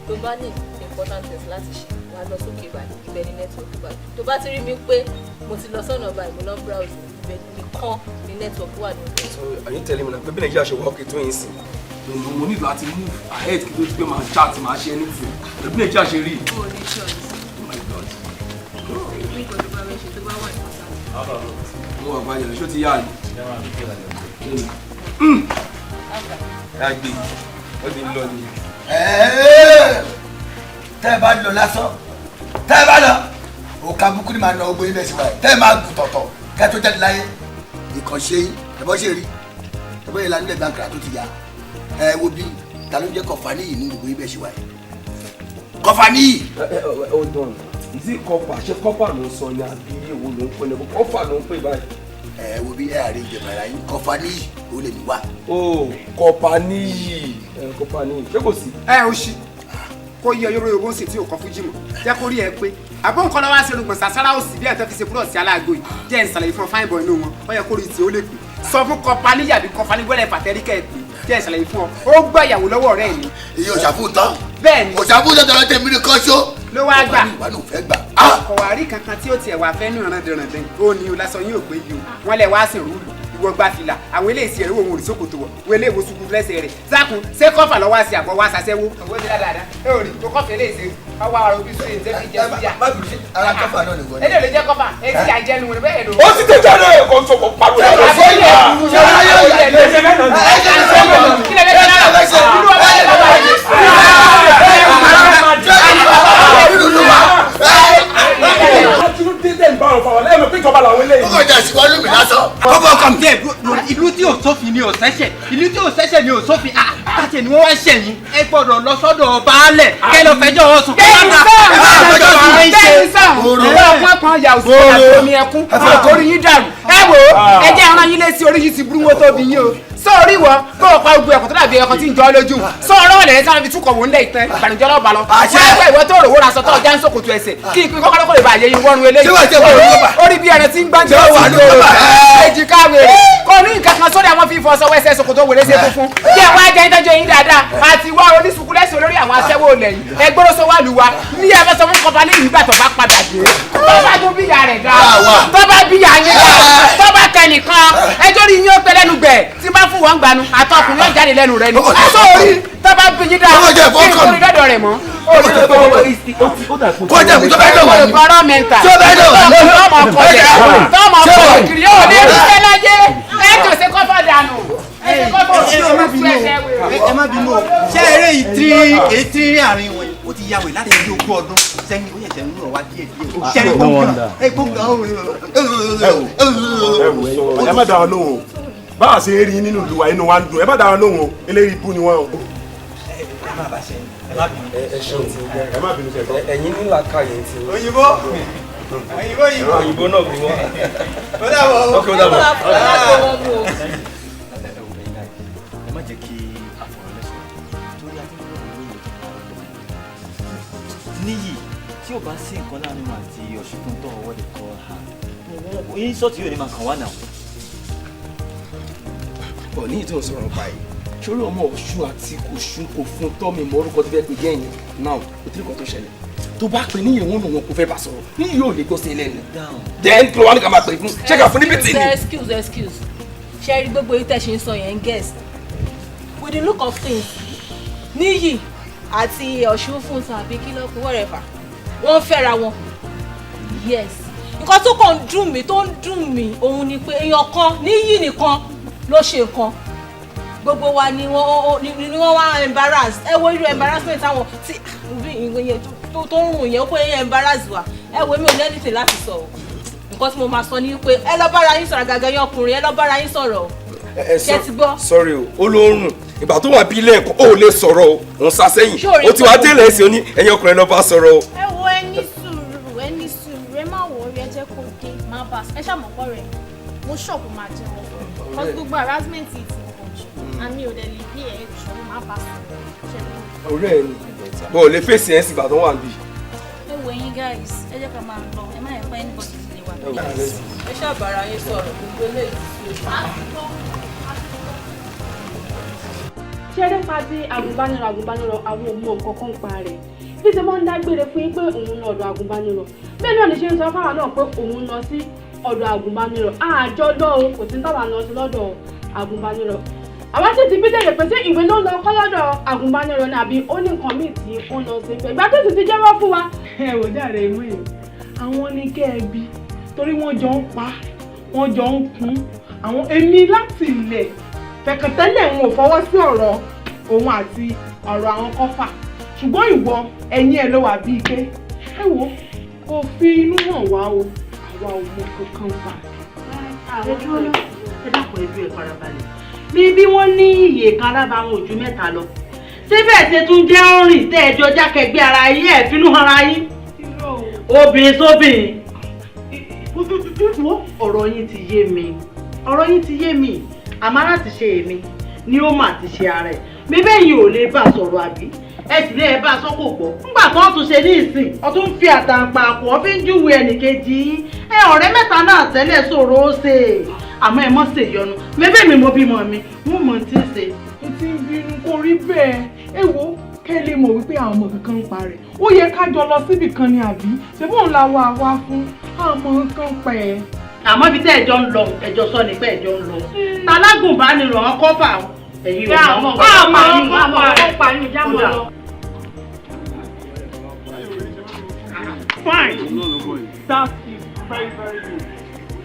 Tó bá ní important things láti ṣe, wàá lọ sókè báyìí, ibẹ̀ ni network báyìí. Tó bá ti rí mi pé mo ti lọ sọ́nà báyìí, mo lọ browse, ibẹ̀ nìkan ni network wà ní ọ̀dọ̀. So are you telling me na pé bí Nàìjíríà ṣe wà ókè tó yín sìn, mo ní láti move ahead kí tó ti pé máa chat, máa ṣe anything, bí Nàìjíríà ṣe rí? O ò ní choice. Oh my God. Ní nǹkan tó bá fẹ́ ṣe tó bá wà important. Mo wà báyìí, ṣó ti yá ni? Yàgbé, ó ti lọ ni. Tẹ́ ẹ bá lọ lásán, tẹ́ ẹ bá lọ òkà búkú ni màá nà ogbó yín bẹ́ẹ̀ sí wáyé, tẹ́ ẹ máa gùn tọ̀tọ̀ kẹ́ ẹ tó jáde láyé. Ìkànṣe yín ẹ̀bọ́ ṣe rí ẹ̀bọ́ yẹn lanú ẹ̀gbọ́n àkàrà tó ti yá. Ẹ wo bí ta ló ń jẹ́ Kọfà níyì ní gbogbo yín bẹ́ẹ̀ ṣe wáyé? Kọfà níyì. Hold on, is it copper? Ṣé copper ló ń sọ ni àbí èwo ló ń pè ní? Kọfà ló ń pè báyìí. Ẹ wo bí ẹ àárẹ̀ ìjẹ̀bà ara yín, Kọfà níyì ó lè ní wá. O Kọfà níyì, Kọfà níyì, ṣé kò sí? Ẹ ò ṣí kó yẹ yorùbá yorùbá ń sì tí ò kọ fújì mọ, jẹ́ kó rí ẹ pé àbọ̀ nǹkan lọ́wọ́ àṣẹ olùgbọ̀n sàṣàrà òsì bí ẹ̀tọ́ fi ṣe búrọ̀sì aláàgọ́ yìí. Jẹ́ ìsàlẹ̀ fún fine boy inú wọn, ó yẹ kó rí tí ó lè pè. Sọ fún Kọfà níyì àbí Kọfà ní gbọ́dọ̀ fàtẹ́ríkẹ́ ẹ̀ pé jẹ́ ìsàlẹ̀ fún ọ, ó gbọ́ ìyàwó lọ́wọ́ ọ̀rẹ́ mi. Èyí òṣàfùtán. Bẹ́ẹ̀ni. Òṣàfùtán tọrọ tèmi ní kọ́ṣó. Ló wá gbà. Ìwà náà fẹ́ gbà. Kò wá rí kankan tí ó tiẹ̀ wá fẹ́ nù rán dẹ̀ràndẹ̀n ó ní o lásán yóò pé yìí o. Wọ́n lẹ̀ wá sí rúùlù, ìwọ gba fìlà, àwọn eléyìí ẹ̀rọ òun òrìṣòkòtò wọ̀ wọ́n eléyìí wo sukùn lẹ́sẹ̀ rẹ̀ sákun ṣé kọ́fà lọ́wọ́ àṣẹ àbọ̀ wá ṣàṣẹ́wó. Owó ti dáadáa ẹ ò rí kó kọ́fà eléyìí ṣe ọwọ́ àwọn òbí sùn èyí tẹ́ fi jẹ síyà. Ara kọ́fà náà lè wọlé. Eléyìí ló jẹ́ kọ́fà etí àjẹnu wọn bẹ́ẹ̀ ló. Ó sì tẹ jáde kó n sọ kó pariwo. Ìlú tí ò sófin ni ò sẹ́sẹ̀, ìlú tí ò sẹ́sẹ̀ ni ò sófin. Àtẹ̀ ni wọ́n wá ṣẹ̀yìn. Ẹ Ẹ gbọ́dọ̀ lọ sọ́dọ̀ baálẹ̀ kẹ́ lọ fẹjọ́ wọn sùn. Bẹ́ẹ̀ni sọ̀hún, bẹ́ẹ̀ni sọ̀hún, ọkùnrin kan yà òsì àti omi ẹkún, orí yín dàrú. Ẹ wò ó, ẹ jẹ́ ẹran yín lé sí orí yín ti burú wọn tóbi yín o. Sórí wọ kó o pa gbogbo ẹ̀kọ́ tó dàbí ẹ̀kọ́ tí ń jọ ọ́ lójú. Sọ̀rọ̀ ọ̀lẹ̀ sáwọn fi túkọ̀ wò ń lẹ̀ ìtẹ́ ìbànújẹ́ ọlọ́ba lọ. Wọ́n gbọ́ ìwọ tó rò wóra sọ tó ọjà ń sòkòtò ẹsẹ̀ kí ìpín kọ́kọ́rọ́ kò lè bá àyè yín wọ́run eléyìí. Orí bí ẹran tí ń gbájú ó ti lò èjìká wèrè. Kò ní nǹkan kan sórí àwọn fífọ sọwọ́ ẹsẹ̀ sòkòtò wèrè ṣe funfun. Kí ẹ wá jẹ́ ìtọ́jú yín dáadáa àti wá onísùkú lẹ́sìn olórí àwọn aṣẹ́wó ilẹ̀ yìí. Ẹgbẹ́rún sọ wà lù wá ní ẹ fẹ́ sọ fún kọfà ní ìgbà tó bá padà dé. Tó bá tún bíyà rẹ̀ dá. Tó bá bíyà yín dá. Tó bá kẹ nìkan. Ẹjọ́ rí yín ó pẹ́ lẹ́nu gbẹ̀ tí bá fún wọn gbanu àtọkùnrin yóò jáde lẹ́nu rẹ ni. Sórí tó bá bí yín dá kí n kórè lọ́dọ̀ rẹ̀ mọ́. Kọjá tó bá dọ̀ wá ní. Ọ̀rọ̀ mẹ́ta. Tó bá dọ̀ wá ní. Tọ́mọ kọlẹ̀. Tọ́mọ kọlẹ̀ kiri yóò ní ìrúsẹ́ láyé. Ẹ kàn ṣe kọ́fà dànù. Ẹ ṣe kọ́fà òṣìṣẹ́ ẹsẹ̀ wèrè. Ẹ má bínú o, ṣé eré yìí tírí tírí àárín wọn yìí ó ti yàwé láti bí 20 ọdún sẹ́yìn, ó yẹ̀sẹ̀ ń rọ̀ wá díẹ̀ díẹ̀. Ṣẹ́rí gbọ̀ngàn ẹ gbọ̀ngàn ó. Ẹ má dá wọn lóhùn o, báwa ṣe rí nínú ìlú wa inú wa ń dùn, ẹ má dá wọn lóhùn o, eléyìí ibú ni wọn o. Ẹ má bàa ṣe, ẹ má bínú. Ẹ ṣeun ti ẹ má bínú ṣe tán. Ẹ̀yin ní làákàyè ti. Òyìnbó òyìnbó òyìnbó òyìnbó náà bí wọn. Ó dàbọ̀. Ok, ó dàbọ̀. Ẹ má jẹ́ kí àfọ̀rọ̀lẹ́sọ̀ torí a ti ń bọ̀ lórí níyì tí ò bá sí nǹkan láàrin wọn àti Ọ̀ṣunfúntọ́ ọwọ́ lè kọ́ ha yín sọ́ọ̀tì yóò ní máa kàn wá náà. Bọ̀ ní ìtò sọ̀rọ̀ báyìí sórí ọmọ Ọ̀ṣun àti Ọ̀ṣun kò fún tọ́ mi mọ orúkọ tó fẹ́ pè gẹ́yìn náà kò tí nǹkan tó ṣẹlẹ̀ tó bá pè níyì òun òun kò fẹ́ bá sọ̀rọ̀ níyì yóò lè gbọ́ sí ilé ẹni then kí ló wá ní ká máa pè fún ṣé ká fún níbi tì ní. Excuse, excuse, ṣe rí gbogbo yìí tẹ̀ ṣe ń sọ yẹn ń guess with the look of things, Níyì àti Ọ̀ṣunfúntàn àbí kí ló kú whatever wọ́n fẹ́ra wọn. Yes, nǹkan tó kàn ń dùn mí tó ń dùn mí òun ni pé èèyàn kan Níyì nìkan ló ṣe nǹkan, gbogbo wa ni wọ́n wá embarrass. Ẹ wo irú embarrassment táwọn tí tó ń rùn yẹn ó pé yẹn embarrass wa. Ẹ wo, mi ò ní anything láti sọ o. Nǹkan tí mo máa sọ ni pé ẹ lọ bára yín sọ̀rọ̀, àgàgà yín ọkùnrin, ẹ lọ bára yín sọ̀rọ̀ o. Ṣé ti gbọ́? Sorry o, ó ló ń rùn ìgbà tó wà bí ilé ẹ̀kọ́ ó lè sọ̀rọ̀ o, òun sá sẹ́yìn ó ti wá délẹ̀ ẹ̀sìn oní ẹ̀yin ọkùnrin lọ bá sọ̀rọ̀ o. Ẹ wo, ẹ ní sùúrù, ẹ ní sùúrù, ẹ má wọrí, ẹ jẹ́ kó dé má bá ẹ ṣàmọ̀pọ̀ rẹ̀ mo ṣọ̀pù máa jẹun cause gbogbo harassment yìí ti pọ̀ jù àmì ò dẹ̀ lè bí ẹ jọ má bá sọ̀rọ̀ ṣe mọ́. Ọ̀rẹ́ ẹ ni bọ́ ò lè fèsì ẹ̀ sì gbà tó wà níbí. Ẹ wo ẹ̀yin guys, ẹ jẹ́ ká máa lọ, ẹ má yẹ pé anybody lè wà. Ẹ ṣàbàrà yín sọ̀rọ̀ gbogbo eléyìí ti ṣe. Ṣé nípa ti agùnbánirọ̀ agùnbánirọ̀ àwọn ò mọ nǹkan kan pa rẹ̀ bí ṣe máa ń dágbére fún yín pé òun lọ ọ̀dọ̀ agùnbánirọ̀, bẹ́ẹ̀ náà ní ṣe ń sọ fáwọn náà pé òun lọ sí ọ̀dọ̀ agùnbánirọ̀. Àjọ lọ o, kò sí táwa lọ sí lọ́dọ̀ agùnbánirọ̀. Àwa sì ti bí léèrè pé ṣé ìwé ló ń lọ kọ́ lọ́dọ̀ agùnbánirọ̀ ni àbí ó ní nǹkan míì tí ó ń lọ sí pé ìgbà tó sì ti jẹ́wọ́ fún wa. Ẹ wò dáre mú yìí, àwọn ní kẹ́ ẹ bí torí wọ́n jọ ń pa wọ́n jọ ń kún àwọn èmi láti ilẹ̀ fẹ̀kàntẹ́lẹ̀ ń ò fọwọ́ sí ọ̀rọ̀ òun àti ọ̀rọ̀ àwọn kọ́fà, ṣùgbọ́n ìwọ ẹ̀yìn ẹ̀ ló wà bíi ike. Ẹ wo, kò fi inú hàn wá o, àwa ò mọ kankan pa. Ẹ dúró ná, ẹ dákun, ẹ dúró, ẹ farabalẹ̀. Ní bí wọ́n ní iye kan alábàáwọn ojú mẹ́ta lọ síbẹ̀ ṣe tún jẹ́ rìn tẹ́ ẹjọ́ jákẹ́gbé ara yín ẹ̀ finú hanra yín obìnrin sóbìnrin. Wo, ọ̀rọ̀ yín ti yé mi, ọ̀rọ̀ yín ti yé mi, àmọ́ láti ṣe èmi ni ó mà ti ṣe ara ẹ̀ bíbẹ́ yìí ò lè bá sọ̀rọ̀ àbí ẹ sì lè bá a sọ kò gbọ́. Nígbà tó ń tún ṣe ní ìsìn ọtún fi àtàǹpà àpò ọ fi ń júwe ẹnìkejì yín ẹ ọ̀rẹ́ mẹ́ta náà tẹ́lẹ̀ sọ̀rọ̀ ó ṣe àmọ́ ẹ mọ̀ ṣe ìyọnu bíbẹ́ mi mo bímọ mi mo mọ̀ tí ń ṣe. N ti ń bínú kò rí bẹ́ẹ̀. Ẹ wo, kẹ́ ẹ lè mọ̀ wípé àwọn ọmọ kankan ń pa rẹ̀ ó yẹ ká jọ lọ síbì kan ni àbí ṣé bóun la wà wá fún àwọn ọmọ kankan pa ẹ̀. Àmọ́ ibi tẹ́ ẹjọ́ ń lọ ẹjọ́ sọ ni pé ẹjọ́ ń lọ talágùnbánirọ̀ wọn kọ́fà ẹ̀yin ò mọ̀ Àmọ́ Fine. That is very very good.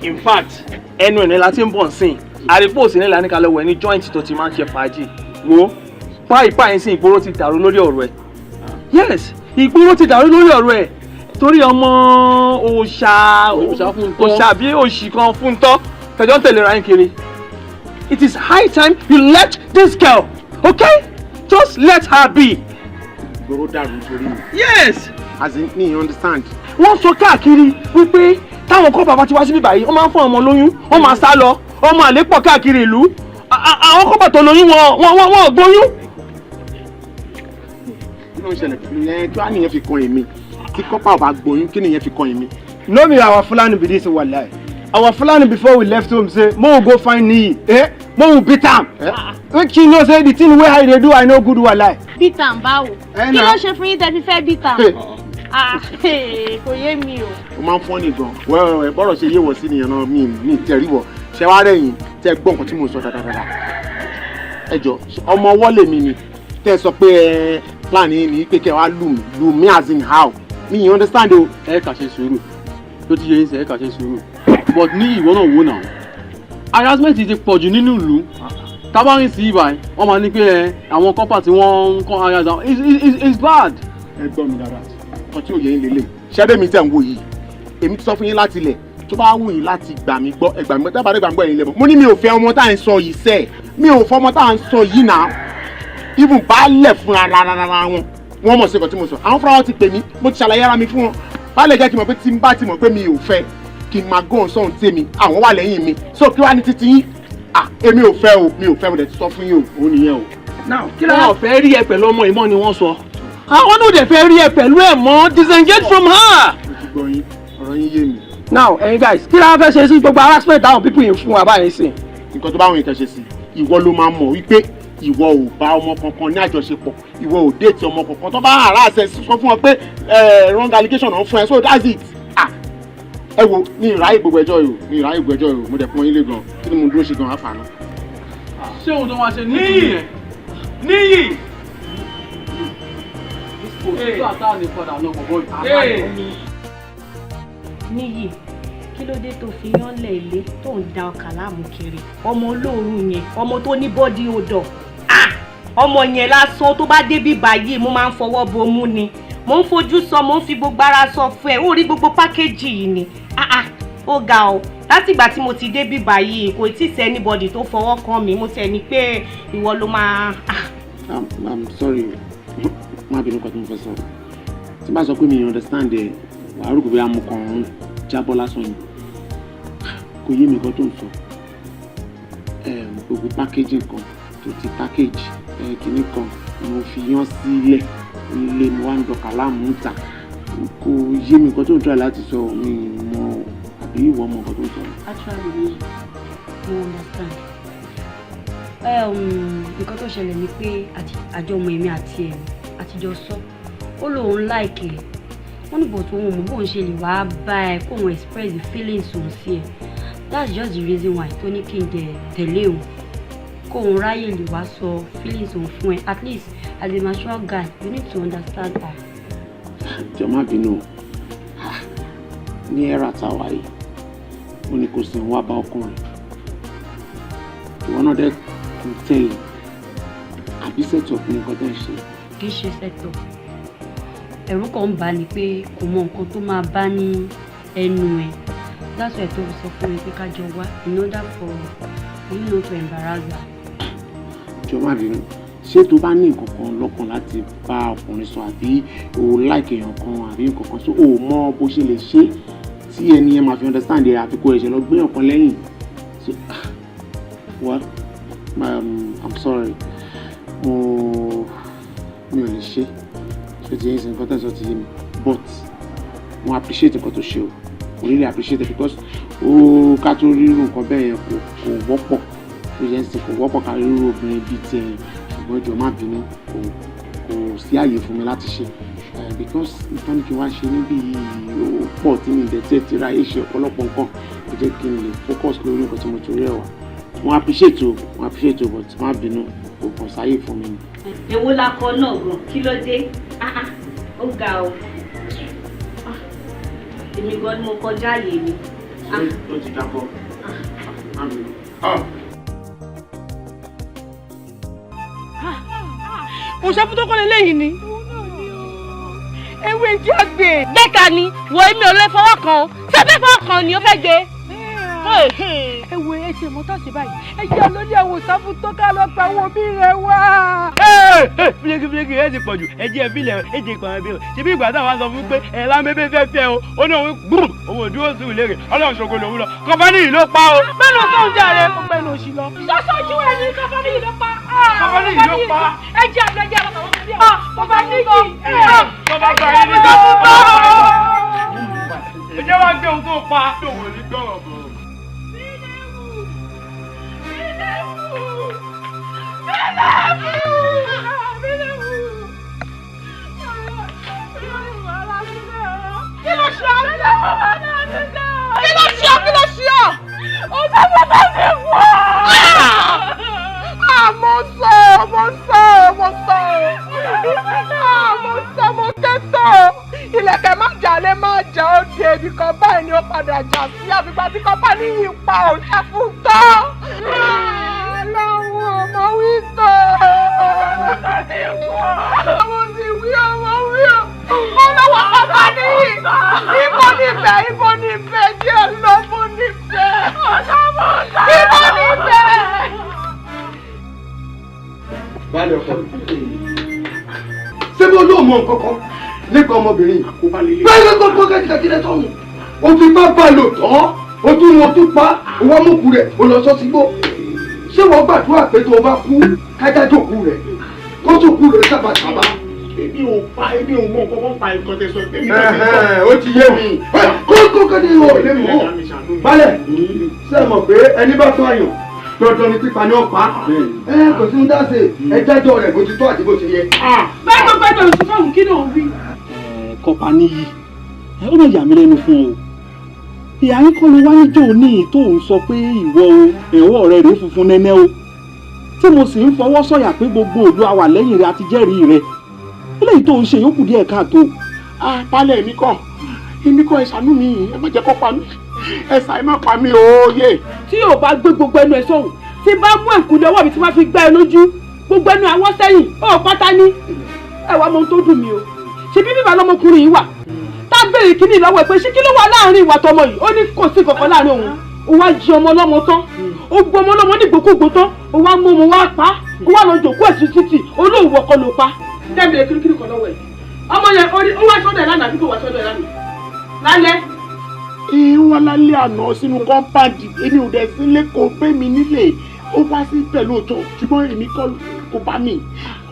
In fact, ẹnu ẹ̀ ní la ti ń bọ̀ nsìn. Àrípò òsì ní ìlànà kalẹ̀ wẹ̀ ní joint tó ti máa ń ṣe fàájì. Wo páì páì sí ìgboro ti dàrú lórí ọ̀rọ̀ ẹ̀. Yes, ìgboro ti dàrú lórí ọ̀rọ̀ ẹ̀. Torí ọmọ òòṣà òòṣà bí òṣì kan fún tọ́ tẹ̀jọ́ ń tẹ̀lé ra yín kiri. It is high time you left this girl, okay? Just let her be. Ìgboro dàrú nítorí mi. Yes. As in, me understand. Wọ́n sọ káàkiri wípé táwọn corper bá ti wá síbí báyìí, wọ́n máa ń fún ọmọ lóyún, wọ́n máa sá lọ, ọmọ àlè pọ̀ káàkiri ìlú. Àwọn corper tó lóyún, wọn ò gbóyún. Kí ló ń ṣẹlẹ̀ ẹ? Kí wàá nìyẹn fi kan èmi? Tí corper ò bá gbóyún, kí nìyẹn fi kan èmi? No be our Fulani be this, wallahi. Our Fulani before we left home say, "Mo go find Niyi. Eh? Mo beat am. Eh? Make she know say the thing wey I dey do, I no good, wallahi." Beat am báwo? Ẹ Kí nà. ló ṣe fún yín tẹ́ fi fẹ́ beat am? Hey. Ah, kò yé mi o. Ó máa ń fọ́ ní gan wẹ́wẹ́wẹ́. Bọ́rọ̀ ṣe yé wọ̀ sí nìyẹn náà. Mi tẹ̀rí wọ̀ ṣẹ wá rẹ̀yìn tẹ́ gbọ́ nǹkan tí mo sọ dáadáa. Ẹ jọ, ọmọ ọwọ́ lèmi ni tẹ́ sọ pé ẹ plan yín ni pé kẹ́ wá lù mí, lù mí as in how? Mi you understand o. Ẹ kà ṣe sùúrù, tó ti yẹ yín sẹ, ẹ kà ṣe sùúrù, but ní ìwọ náà wò náà, harassment ti pọ̀ jù nínú ìlú. Tábàrin sí ibà, wọ́n máa ní pé ẹ àwọn corper tí wọ́n ń kọ́ harass àwọn, it's bad. Ẹ gbọ́ mi dáadáa, nǹkan tí ò yẹ yín lélẹ̀ ṣẹ́bẹ̀ mi tẹ̀ ń wò yìí, èmi ti sọ fún yín láti ilẹ̀. Tó bá wù yín láti gbà mí gbọ́, ẹ gbà mí gbọ́. Tábà dé gbà mí gbọ́, ẹ̀yin lẹ̀ mọ̀. Mo ní mi ò fẹ́ ọmọ tá à ń sọ yìí sẹ́ẹ̀, mi ò fẹ́ ọmọ tá à ń sọ yìí náà. Even baálẹ̀ fúnra rárá wọn, wọ́n mọ̀ sí nǹkan tí mo sọ. Àwọn fúnra wọn ti pè mí, mo ti ṣàlàyé ara mi fún wọn. Baálẹ̀ jẹ́ kí n mọ̀ pé tí n bá ti mọ̀ pé mi ò fẹ́, kí n máa gán sọ̀hún tèmi, àwọn wà lẹ́yìn mi. So kí wàá ní títí yín? Ah, èmi ò fẹ́ o, mi ò fẹ́. Mo dẹ̀ ti sọ fún yín o, òun nìyẹn o. Now, kí ló wọ́n fẹ́ rí ẹ pẹ̀lú ọmọ ìmọ̀ ni wọ́n sọ. Àwọn náà dẹ̀ fẹ́ rí ẹ pẹ̀lú ẹ̀ mọ́. Disengage from her. Mo ti gbọ́ yín, ọ̀rọ̀ yín yé mi. Now, ẹ̀yin guys, kí la fẹ́ ṣe sí gbogbo harassment táwọn people yìí fún wa báyìí sìn? Nǹkan tó bá wọn ìkànṣe sí, ìwọ ló máa mọ̀ wípé ìwọ ò bá ọmọ kankan ní àjọṣepọ̀, ìwọ ò date ọmọ kankan. Tó bá harass ẹ, sọ fún wọn pé wrong allegation náà fún ẹ. So that's it. Ah, ẹ wo, ní ìráyè gbogbo ẹjọ́ yìí o, ní ìráyè gbogbo ẹjọ́ yìí o. Mo dẹ̀ pọ́n yín lé gan. Kí ni mo dúró ṣe gan àfààní? Ṣé òun tó máa ṣe ní ìyẹn níyì? Kò sí àtà ní padà náà bọ̀bọ̀ yìí. Níyì, kí ló dé tó fi yánlẹ̀ ilé tó ń da ọkà láàmú kiri? Ọmọ olóòórùn yẹn, ọmọ tó ní body odor. Ah, ọmọ yẹn lásán, tó bá débí báyìí, mo máa ń fọwọ́ bomú ni, mo ń fojú sọ, mo ń fi gbogbo ara sọ fún ẹ. Ó rí gbogbo package yìí ni. Ah ah, ó ga ọ. Látìgbà tí mo ti débí báyìí, kò tí ì sí anybody tó fọwọ́ kàn mí. Mo tẹ̀ ní pé ìwọ ló máa. Ah. I'm sorry, má bínú. Kan tí mo fẹ́ sọ, tí n bá sọ pé mi understand ẹ, wàá rò pé bóyá mo kàn ń jábọ́ lásán ni. Kò yé mi nǹkan tó ń sọ. Gbogbo packaging kan tó ti package kìíní kan, mo fi yán sílẹ̀ nílé, mo wá ń dọ̀kà láàmú ń tà. Kò yé mi nǹkan tó ń try láti sọ. Mi mọ, àbí ìwọ mọ nǹkan tó ń sọ? Actually, mi mo understand. Nǹkan tó ṣẹlẹ̀ ni pé àjọ ọmọ èmi àti ẹ̀ àtijọ́ sọ, ó lóun like ẹ̀, wọ́n ní but òun ò mọ̀ bóun ṣe lè wá bá ẹ kóun express the feelings òun sí ẹ. That's just the reason why tó ní kí n dẹ̀ tẹ̀lé òun, kóun ráyè lè wá sọ feelings òun fún ẹ. At least, as a mature guy, you need to understand her. Jọ̀ọ́, má bínú o. Ní ẹ̀rà táwa yìí, ó ní kò sí ń wá bá ọkùnrin, ìwọ náà dẹ́ kò tẹ̀lé, àbí set up ní nǹkan tó ń ṣe? Kì í ṣe set up. Ẹ̀rù kan ń bà ní pé kò mọ nǹkan tó máa bá ní ẹnu ẹ̀. That's why tó fi sọ fún mi pé ká jọ wá, in order for you not to embarrass her. Jọ̀ọ́, má bínú. Ṣé tó bá ní nǹkan kan lọ́kàn láti bá ọkùnrin sọ, àbí o like èèyàn kan, àbí nǹkan kan, so o mọ bó ṣe lè ṣe tí ẹni yẹn máa fi understand ẹ, àfi kó ẹ̀ṣẹ̀ lọ gbé ọ̀kan lẹ́yìn? So well, I'm sorry, mi ò lè ṣe. Ṣé ti yín sin? Nǹkan tẹ̀sán ti yé mi, but mo appreciate nǹkan tó ṣe o. Mo really appreciate it, because ó ká tó rírun nǹkan bẹ́ẹ̀ yẹn, kò wọ́pọ̀. Tó yẹn sì kò wọ́pọ̀ ká rírun obìnrin bíi tiẹ̀. Ṣùgbọ́n jọ̀ọ́, má bínú, kò sí àyè fún mi láti ṣe, because nǹkan ní kí n wá ṣe níbí ó pọ̀ tí mi dẹ̀ tiẹ̀ ti ráyè ṣe ọ̀pọ̀lọpọ̀ nǹkan. Ó jẹ́ kí n lè focus lórí nǹkan tí mo torí ẹ̀ wá. Mo appreciate o, mo appreciate o, but má bínú, kò kàn sáyè fún mi ni. Èwo la kọ náà gan? Kí ló dé? Ah ah, ó ga o. Ah, èmi gan ni mo kọjá àyè mi. Ah. Ó ti dàpọ̀, má bínú. Òṣàfù tó kọ́ lélẹ́yìn ni ewé jẹ́ àgbè. Gbẹ́ka ni wo, èmi ò lè fọwọ́ kan o. Ṣé fẹ́ fọwọ́ kan ni ó fẹ́ gbé? Ẹ wo ẹ ṣe mọ́tò sí báyìí, ẹ jẹ́ olórí àwọn òṣàfù tó ká lọ pa àwọn òbí rẹ̀ wá. Fílẹ́kì fílẹ́kì ẹ ti pọ̀ jù, ẹ jẹ́ ẹ fílẹ̀ ẹ jẹ́ ìpàrọ̀ bí o. Ṣebí ìgbà táwa sọ fún pé ẹ lámbébé fẹ́ fẹ́ o, ó ní òun gbùrù òun ò dúró sùn lérè, Ọlọ́run ṣògo lòun lọ. Kọ́fánì yìí ló pa o. Bẹ́ẹ̀ni o sọ̀rọ̀ jàre, ọgbẹ́ni òṣì lọ. Ṣọ́ṣọ́jú ẹ ní kọ́fánì yìí ló pa. Kọ́fánì yìí ló pa. Ẹ jẹ́ àlọ́ ẹ jẹ́ àlọ́ kọ́fánì yìí. Kọ́fánì yìí ló pa. Ẹ jẹ́ wá gbé ohun tó pa. Òun ò ní gbọ́rọ̀ bọ̀. Kí ló ṣe ọ́? Kí ló ṣe ọ́? Kí ló ṣe ọ́? Ó sábà bá ti wọ̀. Mo sọ, mo sọ, mo sọ. Mo sọ, mo kẹ́tọ̀. Ìlẹ̀kẹ̀ má jalè má jà ó di ibì kan báyìí ni ó padà jà sí àfìgbà tí kọ́pánì yìí pa òṣà fún tán. Ọlọ́run ọmọ wí tán. Mo sì wí ọmọ wí ọ. Ọlọ́wọ́ kọ́pánì yìí. Ibo níbẹ̀, ibo níbẹ̀, jẹ́ lọ bó níbẹ̀. Ibo níbẹ̀. Baálé ọkọ mi. Ṣé bó ló mọ nǹkan kan nípa ọmọbìnrin yìí? Báyọ̀ gbogbo kẹ́tìkẹ́tì rẹ sọ̀hún. O fi bá bá lò tán, o tún wọn tún pa, o wá mọ̀kú rẹ̀, o lọ sọ sígbó. Ṣé wọ́n gbàdúrà pé tó o bá kú kájá jòkú rẹ̀? Kó tó kú rẹ̀ sábàsábà. Èmi ò pa, èmi ò mọ nǹkan kan pa nǹkan tẹ sọ pé mi náà ti gbọ́. Ó ti yé mi. Kó kó kẹ́ni o lè mọ̀. Balẹ̀, ṣé ẹ mọ̀ pé ẹni bá tó àyàn dandan ni pípa ni ó pa ẹ kò sí ń dáṣe ẹ dájọ́ rẹ̀ bó ti tọ́ àti bó ti yẹ. Bẹ́ẹ̀ gbogbo ẹjọ́ oṣù fáwọn kí ló ń wí. Kọ́pa níyì ẹ ó lè yà mí lẹ́nu fún ọ ìyá yín kọ́ ló wá níjọ́ òní tó ń sọ pé ìwọ o ẹ̀wọ́ rẹ rèé funfun nẹ́nẹ́ o tí mo sì ń fọwọ́ sọ̀yà pé gbogbo òlu àwà lẹ́yìn rẹ àti jẹ́rìí rẹ eléyìí tó ń ṣe yókù díẹ̀ káàtó. Balẹ̀ èmi kọ́ ẹ ṣàánú mi, ẹ má jẹ́ kó pa mí, ẹ ṣàì má pa mí o yé. Tí o bá gbé gbogbo ẹnu ẹ sọ̀hún, tí bá mú ẹ̀kúndé ọwọ́ mi tí wọ́n fi gbá ẹ lójú, gbogbo ẹnu àwọn sẹ́yìn ó pátá ní. Ẹ wá mọ ohun tó dùn mí o, ṣe bí bíbá lọmọkùnrin yìí wà tá a béèrè kíní lọ́wọ́ ẹ pé ṣé kí ló wà láàrin ìwà tọmọ yìí, ó ní kò sí kankan láàrin òun. Ó wá jí ọmọ ọlọ́mọ tán, ó gbọ́ ọmọ ọlọ́mọ ní gbòkúgbò tán, ó wá mú ọmọ wá pa, ó wá lọ jòkó ẹ̀sùn títì, olóòwò ọkọ ló pa. Dẹ́mi kíríkírí kan lọ́wọ́ ẹ̀, ọmọ yẹn ó wá sọ́dọ̀ ẹ̀ lánàá àbí kò wá sọ́dọ̀ ẹ̀ lánàá lálẹ́. Ìwọ́n lálẹ́ àná sínú kọ́ńpáàdì, èmi ò dẹ̀ sílé kò pé mi nílé, ó wá sí ibẹ̀ lóòótọ́ ṣùgbọ́n èmi kọ́ kò bá mi,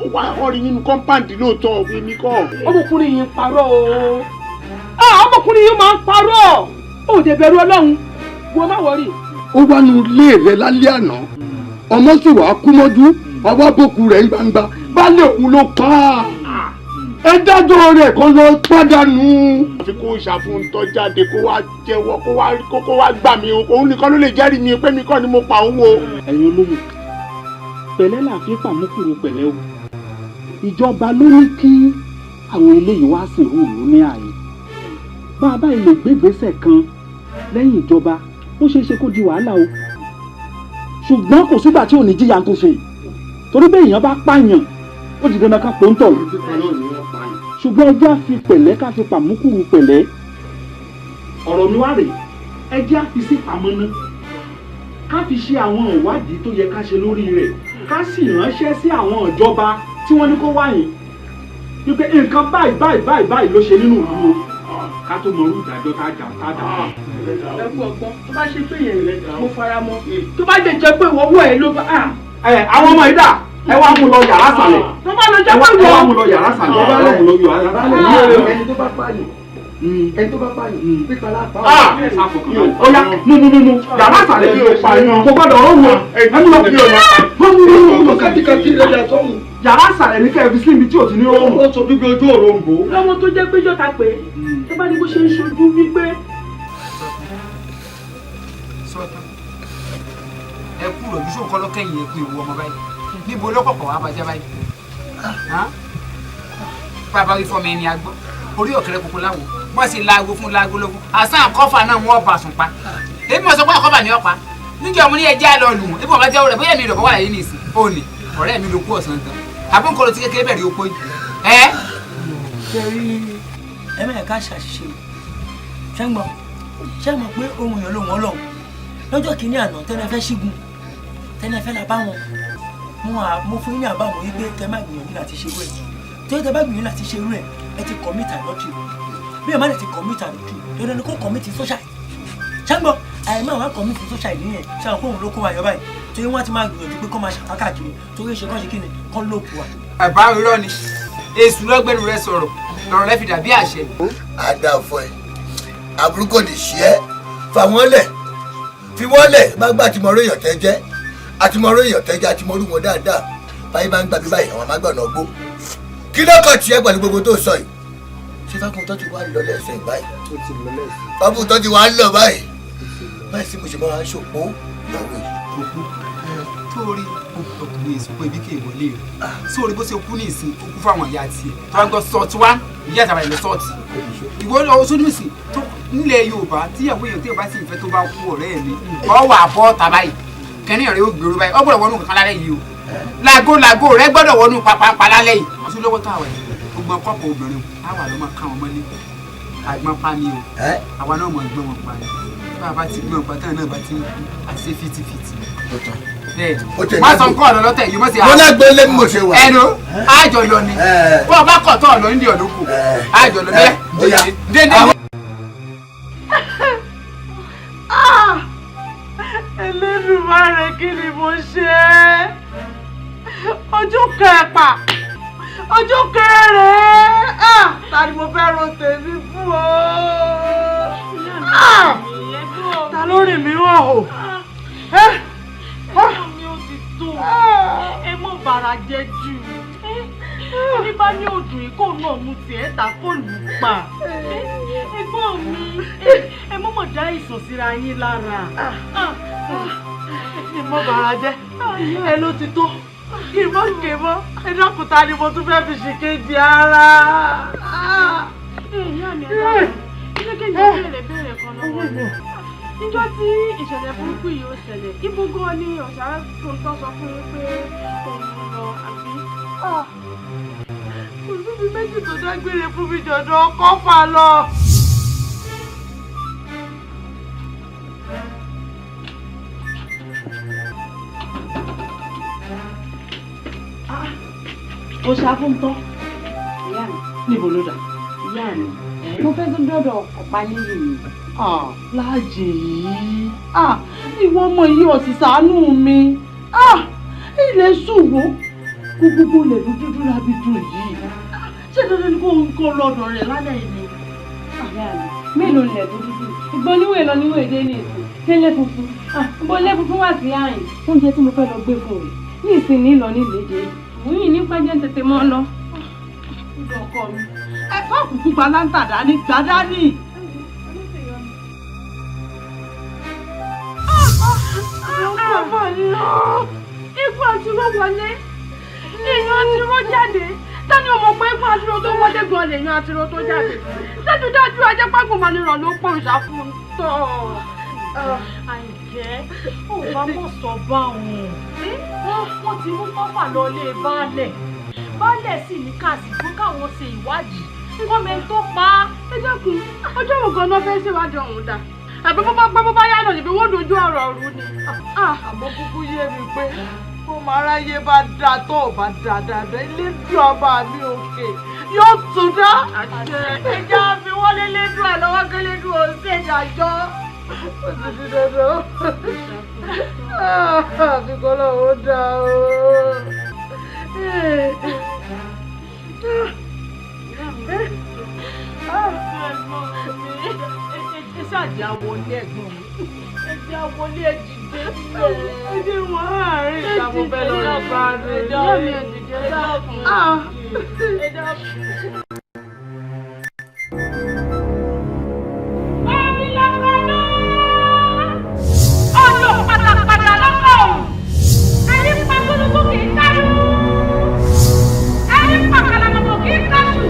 ó wá ọ̀rìn nínú kọ́ńpáàdì lóòótọ́ èmi kọ́. Ọmọkùnrin yìí ń parọ́ o, ọmọkùnrin yìí máa ń parọ́, ó dẹ̀ bẹ̀rù Ọlọ́run, wọ́n má wọrí. Ó wá nu ilé rẹ lálẹ́ àná, ọmọ sì wàá kú mọ́jú, ọwọ́ bòkú rẹ̀ ń gbangba, baálé òun ló pa á. Ẹ dájọ́ rẹ̀ kó lọ pàdánù. Àfi kó ṣàfùntọ́ jáde kó wá jẹ́wọ́ kó wá gbà mí, òun nìkan ló lè jẹ́rìí mi pé mi kọ́ ni mo pa òun o. Ẹ̀yin olóyè, pẹ̀lẹ́ là fi pàmùkùrù pẹ̀lẹ́ o. Ìjọba ló ní kí àwọn eléyìí wá sí ìlú ní ààyè. Bá a báyìí lè gbégbèsè kan lẹ́yìn ìjọba, ó ṣeé ṣe kó di wàhálà o. Ṣùgbọ́n kò sígbà tí ò ní jíyà tó ṣe. Torí bẹ́ẹ̀ èèyàn bá pààyàn, ó di dandan ká pòńtọ̀. Ṣùgbọ́n ẹ jẹ́ á fi pẹ̀lẹ́ ká fi pàmùkùrù pẹ̀lẹ́. Ọ̀rọ̀ mi wá rèé, ẹ jẹ́ á fi sí pamọ́ ná, ká fi ṣe àwọn ìwádìí tó yẹ ká ṣe lórí rẹ̀, ká sì ránṣẹ́ sí àwọn ìjọba tí wọ́n ní kó wá yìí wípé nǹkan báyìí báyìí báyìí báyìí ló ṣe nínú ìlú o, ká tó mọ irú ìdájọ́ tá a jà tá a dà. Ẹ kú ọgbọ́n, tó bá ṣe pé yẹn mo fara mọ́, tó bá jẹ́ jẹ́ pé ìwọ wọ̀ ẹ́ ló bá. Àwọn ọmọ yìí dà, ẹ wá mú lọ yàrá sàlẹ̀. Tó bá lọ jẹ́ pé ẹ wá mú lọ yàrá sàlẹ̀. Ẹ wá mú lọ yàrá sàlẹ̀. Ẹni tó bá pààyàn, ẹni tó bá pààyàn, pípa lápá. Ó yá mú mú mú mú yàrá sàlẹ̀ kò gbọ́dọ̀ ó wọ ẹ mú lọ mú mú mú kàtìkàtì rẹ̀ dà sọ́hùn. Yàrá sàlẹ̀ ní kẹ́ẹ̀fì sí ibi tí ò ti ní rọrùn. Ó sojú bí ojú òrombó. Lọ́mọ tó jẹ́ pé jọ́ta pé tó bá ní bó ṣe ń ṣojú wípé. Sọ́tàn ẹ kú ròjú sóun kọ́ lọ́kẹ́yìn ẹ kú ewu ọmọ báyìí, níbo lọ́kọ̀ọ̀kọ̀ wàá bàjẹ́ báyìí? Bàbá wí fọmọ ẹni agbọ́ orí ọ̀kẹ́rẹ́ kókó láwo wọ́n sì laago fún laago lógún àṣà àkọ́fà náà wọ́n bà sùn pa. Èmi mọ̀ sọ pé àkọ́fà ni ọ́ pa níjọ́ mo ní ẹjẹ́ àlọ́ lù wọ́n ibi ọ̀bá jẹ́wọ́ rẹ̀ bóyá mi rẹ̀ bọ́ wà láyé nìsín ó ní ọ̀rẹ́ mi ló kú ọ̀sán gan àbí nǹkan ló ti kékeré bẹ̀rẹ̀ opó yìí. Ṣé rí ẹ mẹ́rin ká ṣàṣìṣe o, ṣé ń gbọ́, ṣé mọ̀ pé ohun èèyàn lòun ọlọ́run Lọ́jọ́ kìíní àná tẹ́lẹ̀ fẹ́ ṣígun, tẹ́lẹ̀ fẹ́ la bá wọn. Mo fún yín ní àbáwọn yìí pé kẹ́ má gbìyànjú láti ṣerú ẹ̀. Torí tẹ́ bá gbìyànjú láti ṣerú ẹ̀, ẹ ti commit adultery. Bí ẹ má lè ti commit adultery, dandan ni kó commit suicide. Ṣáńgbọ́, àìmọ́ àwọn commit suicide nìyẹn, ṣáà kóhun ló kó wa yọ báyìí. Torí wọ́n ti máa gbìyànjú pé kọ́ máa ṣàkákàkiri, torí ṣe kọ́ ṣe kí ni, kọ́ lóòpù wa. Àbá irọ́ ni, èṣù lọ́gbẹ́nu rẹ sọ̀rọ̀, lọ̀rọ̀ rẹ fi dàbí àṣẹ. A dá fún ẹ, àbúrò kò ní ṣe é, fà wọ́n lẹ̀, fi wọ́n lẹ̀, má gbà tí mo rí èèyàn tẹ́ jẹ́, àti mo rí èèyàn tẹ́ jẹ́, àti mo rí wọn dáadáa, báyìí máa ń gbà bí báyìí, àwọn máa gbà náà gbó. Kí ló kàn tiẹ̀ pẹ̀lú gbogbo tó sọ yìí? Ṣé Fákúntọ́ ti wá lọ lẹ́sẹ̀ báyìí? Fákúntọ́ ti wá lọ báyìí. Báyìí sí mo ṣe máa ń ṣòpó ìyàwó yìí. Torí ọkùnrin èso pé ibi kì í wọlé rẹ sórí bó ṣe kú ní ìsìn ó kú fáwọn ìyá tiẹ̀ tó bá ń gbọ́ sọ́ọ̀tì wá ìyá àtàwọn ìlú sọ́ọ̀tì ìwọ oṣooṣù nìsín tó nílẹ̀ Yorùbá tíyàwó èèyàn tí Yorùbá sì ń fẹ́ tó bá kú ọ̀rẹ́ mi ọ wà bọ́ tàbá yìí kẹ́ni ọ̀rẹ́ ó gbèrú báyìí ọ gbọ́dọ̀ wọnú kankan lálẹ́ yìí o làgó làgó rẹ gbọ́dọ̀ wọnú pàpàpà lálẹ́ yìí oṣù lọ́wọ́ tó àwẹ̀ gbogbo kọ́pọ̀ obìnrin àwa ló máa ká wọn mọ́lé àgbọn pa ni o àwa náà mọ̀ gbọ́n wọn pa ni bá a bá ti gbọ́n pa táwọn náà bá ti ń kú àti fitifiti. Má sọ nǹkan ọ̀nà lọ́tẹ̀ yìí mọ̀ sí. Mo lágbo lé mo ṣe wà. Ẹnu àjọ lọ ni bó o bá kọ̀ tó ọ̀nà nídìí ọ̀nà kù àjọ lọ bẹ́ẹ̀ dédé. Elédùmarè kí ni mo ṣe é? Ojú kẹpà ojú kẹrẹ ta ni mo fẹ́ ro tèmi fún o? Ta ló rìn mí wọ̀ o? Ẹ̀gbọ́n mi ò ti tó, ẹ mọ̀ bàrà jẹ́ jù. Ẹni bá ní òdùn ìkó náà mú tiẹ̀ ta kó lù ú pa. Ẹ̀gbọ́n mi, ẹ mọ̀ mọ̀ dá ìsàn síra yín lára. Ẹ mọ̀ bàrà jẹ́, ẹ ló ti tó. Kí n mọ̀ ké mọ́, ẹ dákun ta ni mo tún fẹ́ fi ṣìkejì ara. Ìyá mi, ẹ dákun, ilé kejì béèrè béèrè kan lọ́wọ́ mi. Níjọ́ tí ìṣẹ̀lẹ̀ burúkú yìí ó ṣẹlẹ̀, ibo gan ni Ọ̀ṣàfúntọ́ sọ fún yín pé òun lọ àbí? Kò síbi méjì tó dágbére fún mi jọ̀dọ̀ ọkọ̀ fà lọ. Ọ̀ṣàfúntọ́, Ìyá mi. níbo ló dà? Ìyá mi, mo fẹ́ tó dọ́dọ̀ ọ̀pá níyì mi. Láàjì yìí, ìwọ ọmọ yìí ò sì ṣàánú mi. Ilé ṣùwò kó gbogbo ilẹ̀ ló dúdú lábídú yìí. Ṣé dandan ni kò ń kó lọ́dọ̀ rẹ̀ lálẹ́ yìí ni? Ìyá mi, mélòó ilẹ̀ tó dúdú? Ìgbọ́n níwèé lọ níwèé dé ní ìsìn. Tẹ́lẹ̀ funfun. Ìbọn ilé funfun wà sí àyìn. Oúnjẹ tí mo fẹ́ lọ gbé fún rẹ̀. Ní ìsìn ní lọ ní ìlédè. Òun ní pẹ́jẹ́ ń tètè mọ́ lọ. Ọkọ mi, ẹ̀fọ́ òkùnkùn gba láńtà dání gbà dání. Ikú àtiró wọlé, èèyàn àtiró jáde. Tani o mọ̀ pé ikú àtiró tó wọlé gan lèèyàn àtiró tó jáde. Dájúdájú ajẹ́págùn mànirọ̀ ló pọ̀ Ọ̀ṣàfúntọ́. Àìjẹ́, ò bá mọ̀ sọ bá òun. Wọ́n ti mú kọ́fà lọ ilé baálẹ̀. Baálẹ̀ sì ní káàsì fún káwọn ṣe ìwádìí. Gómìnà tó pa á. Ẹ dákun, ọjọ́ wo gan-an fẹ́ ṣèwádìí ọ̀hún dà? Àbí bó bá pẹ́ bó bá yá náà níbi wọ́n dojú ọ̀rọ̀ ọ̀rú ni. Àmọ́ kúkú yé mi pé bó máa ráyé bá da tó ò bá da dáadáa ilé dùn ọba mi òkè yóò tún dá. Ẹja fi wọ́n lé lédùn àlọ́wọ́ kí lédùn ò sí ìdájọ́. Ó ti di dandan. Àfi kọ́ lọ́wọ́ ó dá o. Ẹ ṣáàjì àwọlé ẹ̀gbọ́n mi. Ẹ jẹ́ àwọlé ẹ dìde. Ẹ jẹ́ wọ́n àárín ìta mo fẹ́ lọ rí bá mi. Ìyá mi ẹ dìde, ẹ dákun. Ẹ dákun. Omi lọ́kọ̀ náà. Ọjọ́ pátápátá lọ́kọ̀ òun. Ẹni pa gbólógbó kì í kárú. Ẹni pa kàlàmọ̀kò kì í kásù.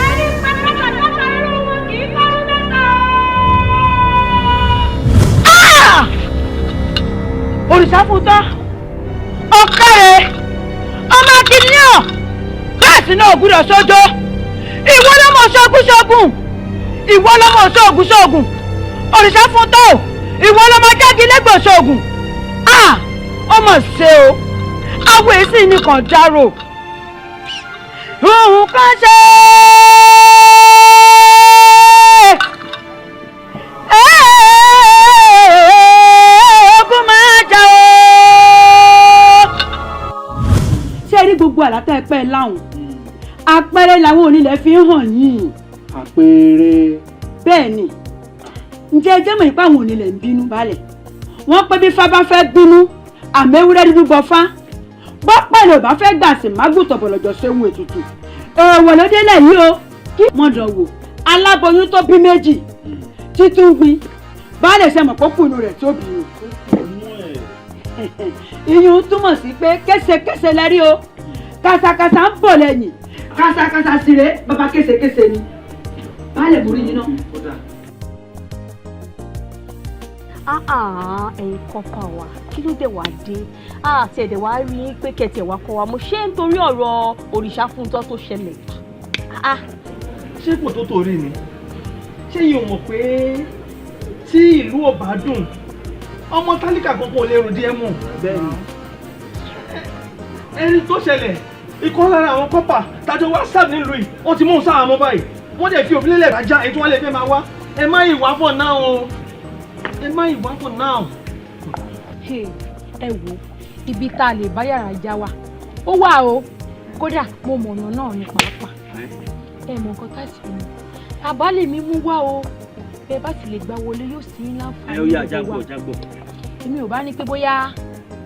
Ẹni pa kátàkátà irú wọn kì í kárú mẹ́ta. Òrìṣàfúntọ́, ọ̀kẹ́rẹ́, ọmọ akíníọ̀, káàsì náà gbúdọ̀ sójó. Ìwọ lọ́mọ ṣoògùn ṣoògùn, ìwọ lọ́mọ ṣoògùn ṣoògùn. Òrìṣàfúntọ́, Ìwọ ló máa jáde lẹ́gbọ̀nsẹ̀ ògùn. Ó mọ̀ ṣe o, àwọn èsì nìkan dárò. Nǹkan ṣe ogun máa jà o. Ṣé ẹ rí gbogbo àlátà ẹ̀pẹ́ láwọn àpẹẹrẹ làwọn onílẹ̀ fi ń hàn yín. Àpẹẹrẹ. Bẹ́ẹ̀ ni, ǹjẹ́ ẹ jẹ́ mọ̀ nípa àwọn onílẹ̀ ń bínú balẹ̀. Wọ́n pé bí fá bá fẹ́ bínú, àmọ́ ewúrẹ́ dúdú bọ fá. Bọ́pẹ́ ló bá fẹ́ gbà sí mágùtọ̀ bọ̀lọ̀jọ̀ ṣéwù ètùtù. Èèwọ̀ ló délẹ̀ yìí o. Kí mọ̀dọ̀ wò aláboyún tó bí méjì títún gbin baálé ṣe mọ̀ pópó inú rẹ̀ tó bí o. Ìyún túmọ̀ sí pé késekése lẹ́rí o, kàṣàkàṣà ń bọ̀ lẹ́yìn, kàṣàkàṣà sì rèé bàbá késekése ni. Baálé borí yín náà. Ẹ̀yin kọ́pà wa, kí ló dé wá dé àti ẹ̀dẹ̀ wá rí i pé kẹ̀tẹ̀ wá kọ́ wa mo ṣé nítorí ọ̀rọ̀ Òrìṣàfúntọ́ tó ṣẹlẹ̀. Ṣé kò tó torí ni? Ṣé yìí ò mọ̀ pé tí ìlú ò bá dùn, ọmọ tálíkà kankan ò lè rùn díẹ̀ mọ́? Ẹni tó ṣẹlẹ̀, ikọ́ lára àwọn kọ́pà tájọ wá sáà nílùú yìí, wọ́n ti mú un sáà mọ́ báyìí, wọ́n dẹ̀ fi òfin lélẹ̀ rájá èyí tí wọ́n lè fẹ́ máa wá. Ẹ má ìwà for now o. Ẹ má ìwà for now. Ẹ wo ibi tá a lè bá yàrá já wa ó wà o, kódà mo mọ̀nà náà ní pàápàá. Ẹ mọ nǹkan tá a sì mú àbálẹ̀ mi mú wá o, bẹ́ẹ̀ bá sì lè gbá wọlé yóò sì ń láǹfààní. Ẹ ó yà jágbó jágbó. Èmi ò bá ní pé bóyá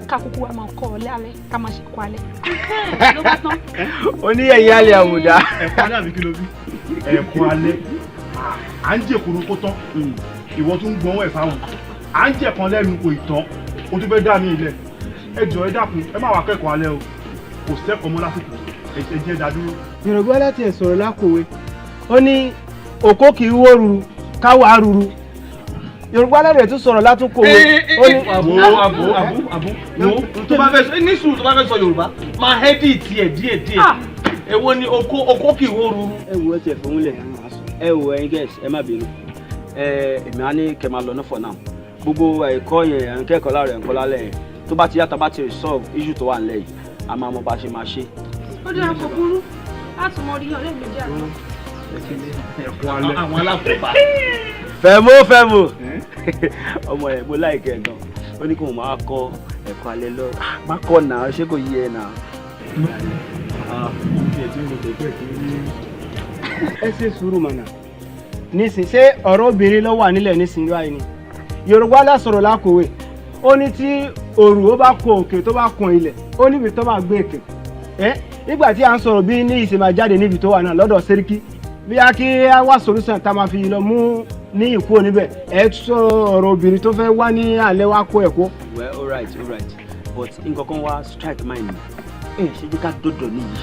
ká kúkú wa máa kọ́ ọ lálẹ́ ká máa ṣe kọ́ alẹ́. Ló bá tán. Ó ní ẹ̀yìn alẹ́ àmùdá. Ẹ̀kọ́ alẹ́ àbí kí ló bí? Ẹ̀kọ́ alẹ́ à ń jẹ̀kuru kó tán, ìwọ tún gbọ́n ẹ̀ fáwọn, à ń jẹ̀kan lẹ́nu kò ì tán, o tún fẹ́ dá mi ilẹ̀. Ẹ jọ̀ọ́ ẹ dákun, ẹ má wá kẹ́kọ̀ọ́ alẹ́ o, kò sẹ́kọ̀ọ́ mọ́ lásìkò, ẹ jẹ́ dá dúró. Yorùbá láti ẹ̀ sọ̀rọ̀ lákòwe, ó ní òkó kì í wó ruru káwá ruru. Yorùbá lẹ́rẹ̀ tún sọ̀rọ̀ látúnkòwe. Ó ní. Àbú àbú àbú àbú wo tó bá fẹ́ sọ ní sùúrù, tó bá fẹ́ sọ Yorùbá máa hẹ́dì tiẹ̀ díẹ̀ díẹ̀. Èwo ni okó okó kì í wó ruru. Ẹ wo ẹ tiẹ̀ fòun lẹ̀, ẹ wo ẹ̀yin gẹ̀ẹ́sì, ẹ má bínú. Èmi á ní kẹ́ máa lọ ní for now. Gbogbo ẹ̀kọ́ yẹn ẹ̀ ń kẹ́kọ̀ọ́ láàrọ̀ ẹ̀ ń kọ́ lálẹ́ yẹn, tó bá ti yàtọ̀ bá ti resolve issue tó wà nílẹ̀ yìí, a máa mọ bá a ṣe máa ṣe. Ó dára, kò burú, láti mọ orí ọ̀rẹ́ mi jẹ́ àná. Àwọn alákòóbá. Fẹ̀mú fẹ̀mú ọmọ ẹ̀ mo láìkẹ́ gan, ó ní kí mo máa kọ́ ẹ̀kọ́ alẹ́ lọ, má kọ́ náà, ṣé kò yí ẹ náà. Ẹ ṣe sùúrù mọ̀nà nísìn, ṣé ọ̀rọ̀ obìnrin ló wà nílẹ̀ nísìnyí báyìí ni? Yorùbá lásọ̀rọ̀ lákòwé, ó ní tí òrù ó bá kun òkè tó bá kun ilẹ̀, ó níbi tó máa gbé èkè. Ẹ nígbà tí à ń sọ̀rọ̀ bí ní ìsìn máa jáde níbi tó wà náà lọ́dọ̀ Sẹ́ríkì, bí a kí á wá solution tá a máa fi lọ mú ní ìkú oníbẹ̀. Ẹ sọ ọ̀rọ̀ obìnrin tó fẹ́ wá ní alẹ́ wá kó ẹ̀kọ́. Well, all right, all right, but nǹkan kan wá strike mind mi, ẹ ṣe jẹ́ ká dọ̀dọ̀ níyì,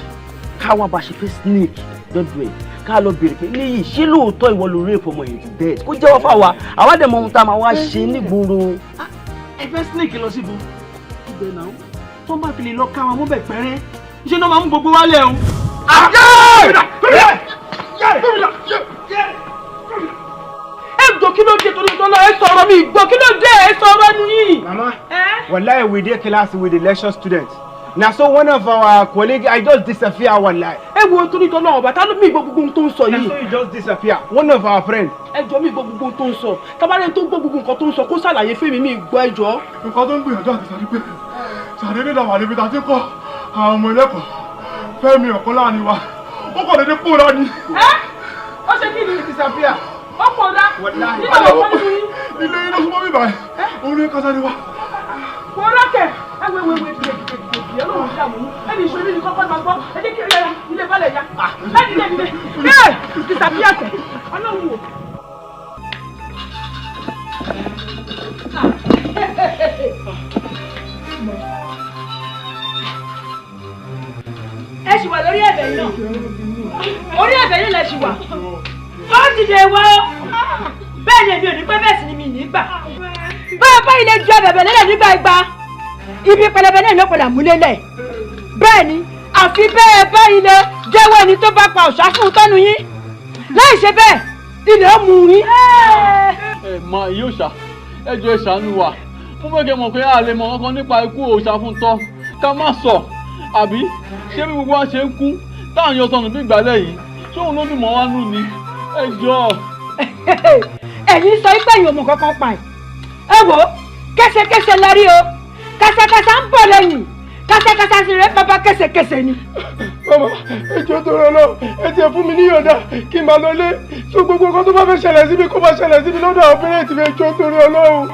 káwa bá ṣe fẹ́ sneak dọ́dọ̀ ẹ̀, ká lọ bèrè pé níyì ṣé lóòótọ́ ìwọ ló rape ọmọ yìí to death, kó jẹ́wọ́ fáwa, àwa dẹ̀ mọ ohun tá a máa wá ṣe nígboro. Ẹ fẹ́ sneak lọ síbo ibẹ̀ náà, tó bá fi lè lọ káwọn mú bẹ̀ pẹ́rẹ́, ṣé náà máa mú gbogbo wálẹ̀ o. Ẹ jọ kí ló dé torí tó lọ, ẹ sọ̀rọ̀ mi gbọ́, kí ló dé, ẹ sọ̀rọ̀ ẹnu yìí. Mama, wallahi we dey class with the lecture students. Na so one of our colleagues, I just disappear wallahi. Ẹ wo torí tó lọ́wọ́ bàtà ló mi gbọ́ gbogbo ohun tó ń sọ yìí. Na so you just disappear. One of our friends. Ẹ jọ mi gbọ́ gbogbo ohun tó ń sọ. Tabarẹ́ tó gbọ́ gbogbo nǹkan tó ń sọ kó ṣàlàyé fún mi, mi gbọ́ ẹ jọ. Nǹkan tó ń gbìyànjú àti sọ ni pé ṣàdédé làwọn àlebi ta ti kọ́ àwọn ọmọ ẹlẹ́kọ̀ọ́ Fẹ́mi ọ̀kan láàrin wa, ó kàn dédé pòórá ni. Ẹ ó ṣe kí ni? Disappear. Ó pòórá. Nígbà wo kọ́ nínú yín? Ilé iná súnmọ́ mi báyìí, òun ní kásáré wa. Pòórá kẹ̀. Ẹ wo wo wo Ọlọ́run dààmú ẹni ìṣòro ní kọ́kọ́ máa gbọ́, ẹ jẹ́ kí ẹ ilé balẹ̀ ya láti ilé ilé bẹ́ẹ̀ disappear kẹ̀. Ọlọ́run wò. Ẹ ṣì wà lórí ẹ̀bẹ̀ yìí náà, orí ẹ̀bẹ̀ yìí lẹ ṣì wà. Ó ti dè wọ́ bẹ́ẹ̀ ni èmi ò ní pẹ́, bẹ́ẹ̀ sì ni mi ní gbà. Bá a bá ilé ju ẹ̀bẹ̀bẹ̀ lélẹ̀ nígbà igba, ibi pẹlẹbẹ náà ló padà múlélẹ̀. Bẹ́ẹ̀ ni àfi bẹ́ẹ̀ bá ilé jẹ́wọ́ ẹni tó bá pa òòṣà fún tọ́nu yín, láì ṣe bẹ́ẹ̀ ilẹ̀ ó mú yín. Ẹ mọ yóò ṣá, Ẹ jọ̀ọ́ ẹ ṣàánú wa. Mo fẹ́ kẹ́ mọ̀ pé a lè mọ̀ kankan nípa ikú Òòṣàfúntọ́ ká má sọ àbí ṣé bí gbogbo wa ṣe ń kú táwọn yọ sọnù bí ìgbàlẹ̀ yìí ṣé òun ló dùn mọ́ wá nù ni? Ẹ jọ̀ọ́. Ẹ̀yin sọ pé ẹ̀yin ò mọ̀ kankan pa ẹ̀. Ẹ wò ó, kẹsẹkẹsẹ la rí o, kàṣàkàṣà ń bọ̀ lẹ́yìn, kàṣàkàṣà sì rẹ̀ bàbá kẹsẹkẹsẹ ni. Màmá, ẹjọ́ tó rọ lọ, ẹ tiẹ̀ fún mi níyọ̀ǹda kí n máa lọ lé. So gbogbo nǹkan tó bá fẹ́ ṣẹlẹ̀ sí mi kó máa ṣẹlẹ̀ sí mi lọ́dọ̀ àwọn pẹ́rẹ́ǹtì mi, ẹjọ́ tó rọ lọ́hùn.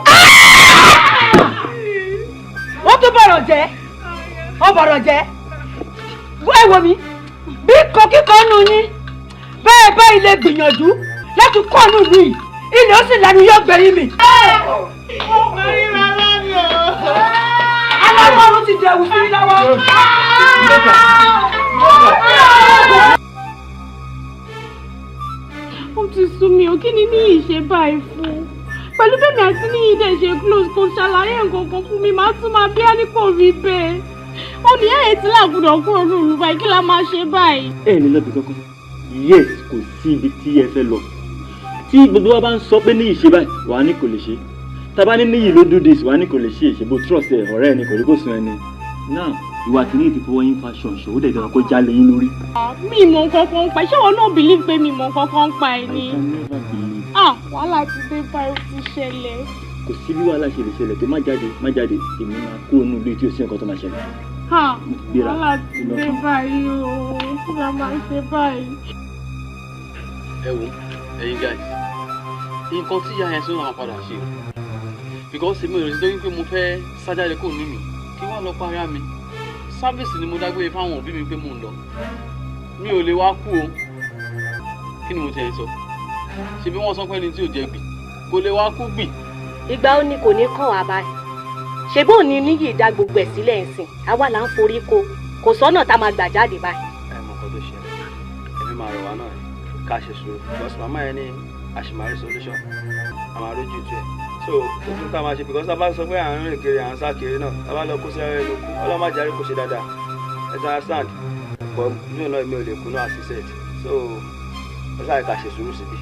Wọ́n tún bọ̀rọ̀ jẹ́, ó bọ̀rọ̀ jẹ́. Ẹ wo mi, bí kọ̀kíkọ́ nu yín, bẹ́ẹ̀ bá ilé gbìyànjú láti kọ́ ọ̀nù ìlú yìí, ilé ó sì lanu yóò gbẹ̀yìn mi. Aláwọ̀ ti dẹ̀wù sí lọ́wọ́. Ó ti sú mi ò, kí ni Níyì ṣe báyìí fún? Pẹ̀lú bẹ́ẹ̀ àti Níyì dẹ̀ ṣe close, kò ṣàlàyé nǹkan kan fún mi, màá tún máa bí á ní kò rí bẹ́ẹ̀. Ó ní ẹ̀yẹ tí làgùdọ̀ kúrò ní ìlú báyìí, kí la máa ṣe báyìí? Ẹ ní lọ́bì kankan. Yes, kò sí ibi tí ẹ fẹ́ lọ. Tí gbogbo wa bá ń sọ pé Níyì ṣe báyìí, wàá ní kò lè ṣe. Tàbá ní Níyì ló do this, wàá ní kò lè ṣe. Ìṣèbò trust ẹ, ọ̀rẹ́ ẹni kò rí kò sùn ẹni. Now, ìwà tí Níyì ti fọwọ́ yín fa ṣọ̀ṣọ̀, ó dẹ̀ dára kó jálè yín lórí. Mi mọ̀ nǹkan kan pa ẹ̀, ṣé wọn náà believe pé mi mọ̀ nǹkan kan pa ẹ̀ ni? I can never believe. Ah, wàhálà ti dé báyìí, ó ti ṣẹlẹ̀. Kò sí bí wàhálà ṣe lè ṣẹlẹ̀ tó má jáde, má jáde, èmi máa kúrò nínú ilé tí ò sí nǹkan tó máa ṣẹlẹ̀. Ah, Mo ti gbéra. wàhálà ti dé báyìí o, kí la máa ṣe báyìí? Ẹ wo ẹ̀yin guys, nǹkan tí ìyá yẹn sọ náà padà ṣe o, because èmi ò rò sí torí pé mo fẹ́ sájáde kò ní mi kí wọ́n lọ para mi. Sáfíìsì ni mo dágbére fáwọn òbí mi pé mò ń lọ, mi ò lè wá kú o. Kí ni mo ti ẹ̀ ń sọ? Ṣebí wọ́n sọ pé ẹni tí ò jẹ gbì kò lè wá kú gbì. Ìgbà ó ní kò ní kàn wá báyìí, ṣe bóun ni Níyì dá gbogbo ẹ̀ sílẹ̀ ń sìn, àwa là ń forí ko, kò sọ́nà tá a máa gbà jáde báyìí. Ẹ mọ nǹkan tó ṣẹlẹ̀, èmi máa rọ̀ wá náà ká ṣe sùúrù, because màmá yẹn ní àṣìmárí solution, a máa rójú tu ẹ̀. So ó tún tá a máa ṣe, because tá a bá sọ pé à ń rìn kiri, à ń sá kiri náà, tá a bá lọ kó sí ẹnu kú, ọlọ́mọ àjàrí kò ṣe dáadáa. Ẹ ti understand, but nínú náà mi ò lè kú náà as he said, so ó sáré ká ṣe sùúrù síbi.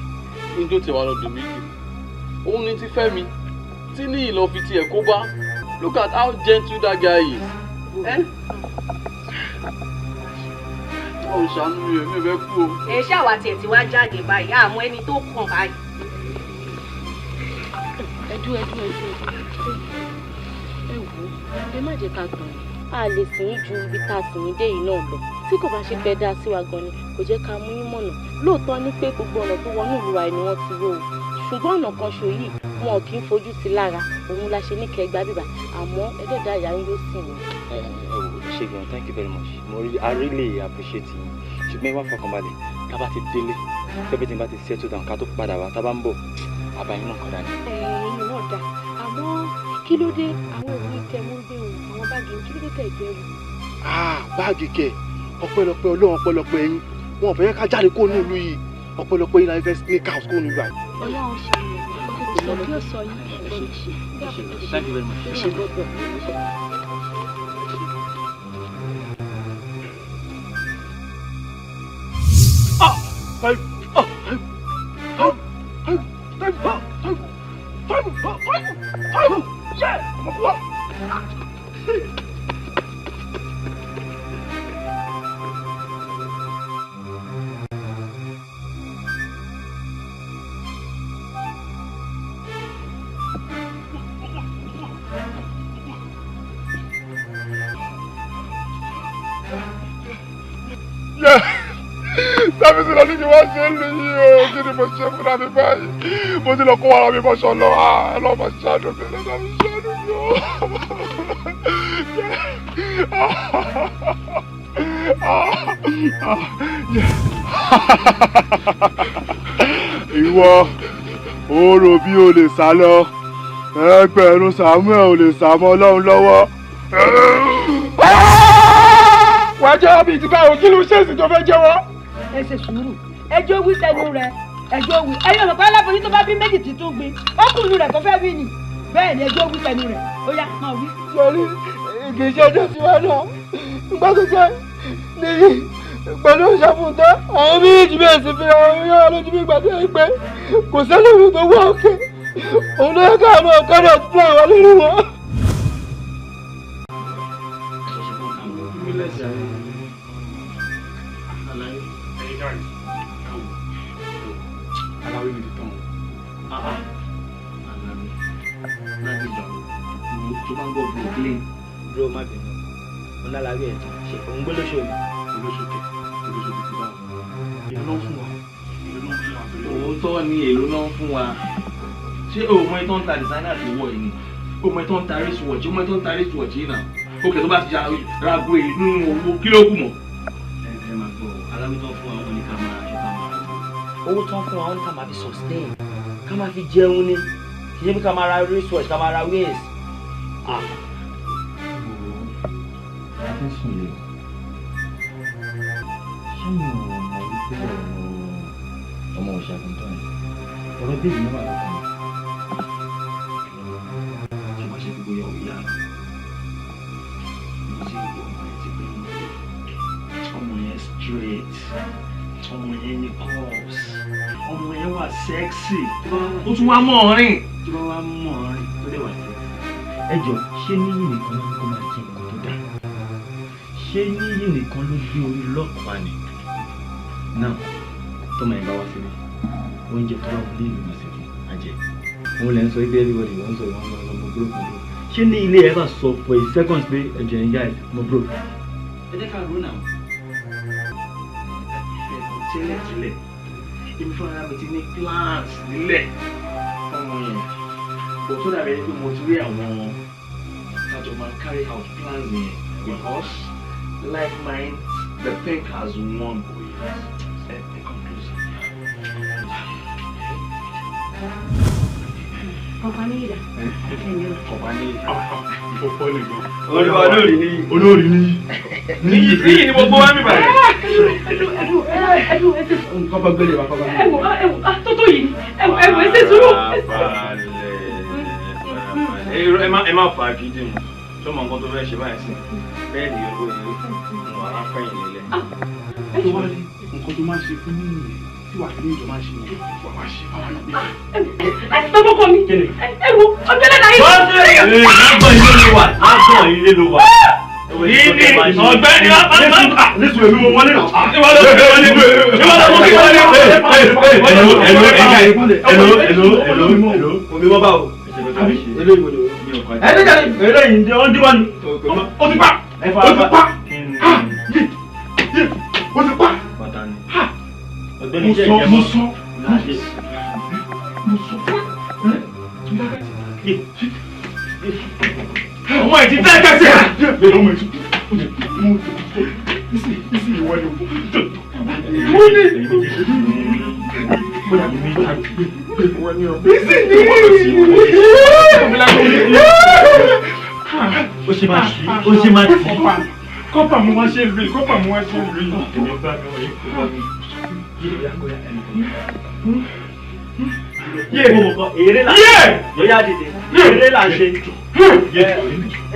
N tó tiẹ̀ wá lọ dùn mí jù òun ni ti Fẹ́mi tí Níyì lọ fi tiẹ̀ kó bá. Look at how gentle that guy is. Ó ṣàánú mi, èmi ò fẹ́ kú o. Ẹ ṣáà tiẹ̀ tí wá jáde báyìí, àmọ́ ẹni tó kàn báyìí. Ẹdú ẹdú ẹdú ẹ wò ó, ẹ má jẹ́ ká tàn yín. A lè sìn yín ju ibi tá a sìn yín dé yìí náà lọ. Tí kò bá ṣe pẹ́ dá sí wa gan ni kò jẹ́ ká mú yín mọ̀nà. Lóòótọ́ ni pé gbogbo ọ̀nà tó wọnú ìlú wa ni wọ́n ti rò ó, ṣùgbọ́n ọ̀nà kan ṣo yìí wọn kì í fojú sí lára, òun la ṣe ní kẹgbà bíbà, àmọ́ ẹlẹ́dàá ìyá yín ló sìn mí. Ẹ wò ó ṣe gan, thank you very much, mo really, I really appreciate you. Ṣùgbọ́n ẹ wá fọkànbalẹ̀, tá a bá ti délé, everything bá ti settle down, ká tó padà wá, tá a bá ń bọ̀, àbá yín náà kọ́ dání. Ẹ̀yin náà dà, àmọ́ kí ló dé àwọn ìwé tẹ mú gbé òun, àwọn báàgì kí ló dé tẹ̀ gbẹ́rù? Ah, báàgì kẹ, ọpẹ́lọpẹ́ Ọlọ́run, ọpẹ́lọpẹ́ ẹ̀yin, wọn ò fẹ́ ká jáde kó nínú ìlú yìí, ọpẹ́lọpẹ́ yín la fẹ́ sneak out kó nínú ìlú yìí. Ọlọ́run ṣe é, kí ó sọ yín. Thank you very much. Sáfíìsì lọ ní kí wọ́n ṣe ń lu yìí o, kí ni mo ṣe fúnra mi báyìí? Mo ti lọ kó ara mi bọ́ṣọ lọ, ọlọ́mọ ṣàánú mi, ẹlẹ́dàá mi ṣàánú mi o. Ìwọ, o rò bí o lè sá lọ, ẹgbẹ̀rún Samuel ò lè sá mọ́ Ọlọ́run lọ́wọ́. Wàá jẹ́wọ́ bíi ti báwo, kí ló ṣèṣì tó fẹ́ jẹ́wọ́? Ẹ ṣe sùúrù, ẹjọ́ wí tẹnu rẹ, ẹjọ́ wí. Ẹyin ọ̀nà aláboyún tó bá bí méjì títún gbin, ọkùnrin rẹ̀ tó fẹ́ wí ni. Bẹ́ẹ̀ ni ẹjọ́ wí tẹnu rẹ̀, ó yá máa wí. Sọrí kì í ṣe ọjọ́ tiwa náà, nígbà tó jẹ́ Níyì pẹ̀lú Òṣàfùntọ́, àwọn méjèèjì bẹ̀rẹ̀ sí fi àwọn yàrá lójú bí ìgbà tó yẹ pé kò sẹ́lẹ̀mí tó wà òkè. Òun ló yẹ ká máa carry out plan wa lórí wọn. Aláwí mi ti tán o. Aláwí láti ìgbà wo tó bá ń gbọ́ Brooklyn. Bro, má bínú, mo ní aláwí ẹ̀ tán, ṣe òun gbé lóṣù mi. Olóṣòkè olóṣòkè ti báwo. Èlò ló ń fún wa. Èlò ló ń fún wa. Òótọ́ ni èlò náà ń fún wa. Ṣé o mọ ìtàn ta designer tó wọ̀ yìí ni? O mọ ìtàn ta wristwatch? O mọ ìtàn ta wristwatch yìí náà? Òkè tó bá ti ra ago èyí nínú owó, kí ló kù mọ́? Ẹ máa gbọ́, aláwí tán fún wa, wọn ní ká máa aṣọ, ká máa ra owó tán fún wa, wọn ní ká máa fi sustain, ká máa fi jẹun ni, kì í ṣe bí ká máa ra wristwatch, ká máa ra waist. Ah. A ti ń sùn lè ṣé mi ò mọ̀ wípé ọ̀rọ̀ ọmọ òṣàkùntàn yìí, ọ̀rọ̀ bèbí náà wà lọ́kàn mi. Ṣé wàá ṣe gbogbo yàwó yá mo ti wọ ọmọ yẹn ti pé ọmọ yẹn straight, ọmọ yẹn ní curves, ọmọ yẹn wà sexy, ó tún wá mọ̀ ọ́ rìn. Tó bá wá mọ̀ ọ́ rìn, tó dẹ̀ wà sexy, ẹ jọ, ṣé níyì nìkan ló ní kó máa jẹ nǹkan tó dáa? Ṣé níyì nìkan ló gbé orí lọ́kọ̀ọ́ ni náà? Tọmọ yẹn bá wá síbí, oúnjẹ tó bá wọlé ìlú máa ṣe fún ajẹ. Òun lẹ ń sọ ibi everybody wọ́n sọ wọ́n sọ mo broke, mo broke. Ṣé ní ilé ẹ bá sọ for a second pé ẹjọ yẹn, guys, mo broke? Ẹ jẹ́ ká ronú àwọn tẹ́lẹ̀ tẹ́lẹ̀. Èmi fúnra mi ti ní plans nílẹ̀ fọ́mọ yẹn, kò tó dàbí ẹni pé mo ti rí àwọn tájọ máa carry out plans yẹn, because like minds the think as one. Ẹ ẹ come closer. Ọ̀pá ní ìdá. Ọ̀pá ní ìfọ̀fọ́ nìkan. Olúwa, olórí níyì. Olórí níyì. Níyì níyì ni gbogbo wa mi báyìí. Ẹdù ẹdù ẹdù ẹsẹ. Nǹkan bá gbélé wa kọ́ bá gbélé. Ẹwọ ẹwọ tó tó yìí, ẹwọ ẹwọ ẹsẹ sùúrù. Ẹ má fà á gidi mu. Ṣé o mọ nǹkan tó fẹ́ ṣe báyìí sí? Bẹ́ẹ̀ ni yóò lóye mo wà á fẹ́yìn lélẹ̀. Tó bá rí nǹkan tó máa ń ṣe fún mi nìyẹn tí wàá fi ní ìjọ máa ń ṣe yẹn, wàá máa ṣe fáwọn náà. Ẹ tọ́ bọ́kọ mi, ẹ wo ọjọ́ lẹ́la yìí. Lágbọ̀n ilé ló wà, lágbọ̀n ilé ló wà. Ìní ọ̀gbẹ́ni Nísìnyí èmi mo wọlé náà. Ìwọ ló fi wọlé. Ìwọ ló mú kí wọlé. Hello, hello, hello, hello, hello, hello. Omi wọ́n bá o. Ẹni jáde. Eléyìí ń jẹ́ ọ́n díwọ́n ni. Ó ti pa. Ó ti pa. Ó ti pa. Ọ̀gbẹ́ni Mo jẹ́ sọ, ìjẹmọ́. mo sọ. Mo sọ. Ọmọ ẹ̀ ti tẹ́ kẹsẹ̀. Ọmọ ẹ̀ ti mo isi ìwọ ni mo ní. Isi ni. Ó ṣe máa ṣí, ó ṣe máa tì. Kọ́pà mo wá ṣe rí, kọ́pà mo wá ṣe rí. Èmi bá mi wọ̀nyí kó bá mi. Yé. Eré là ń ṣe. Bóyá dìde. Eré là ń ṣe.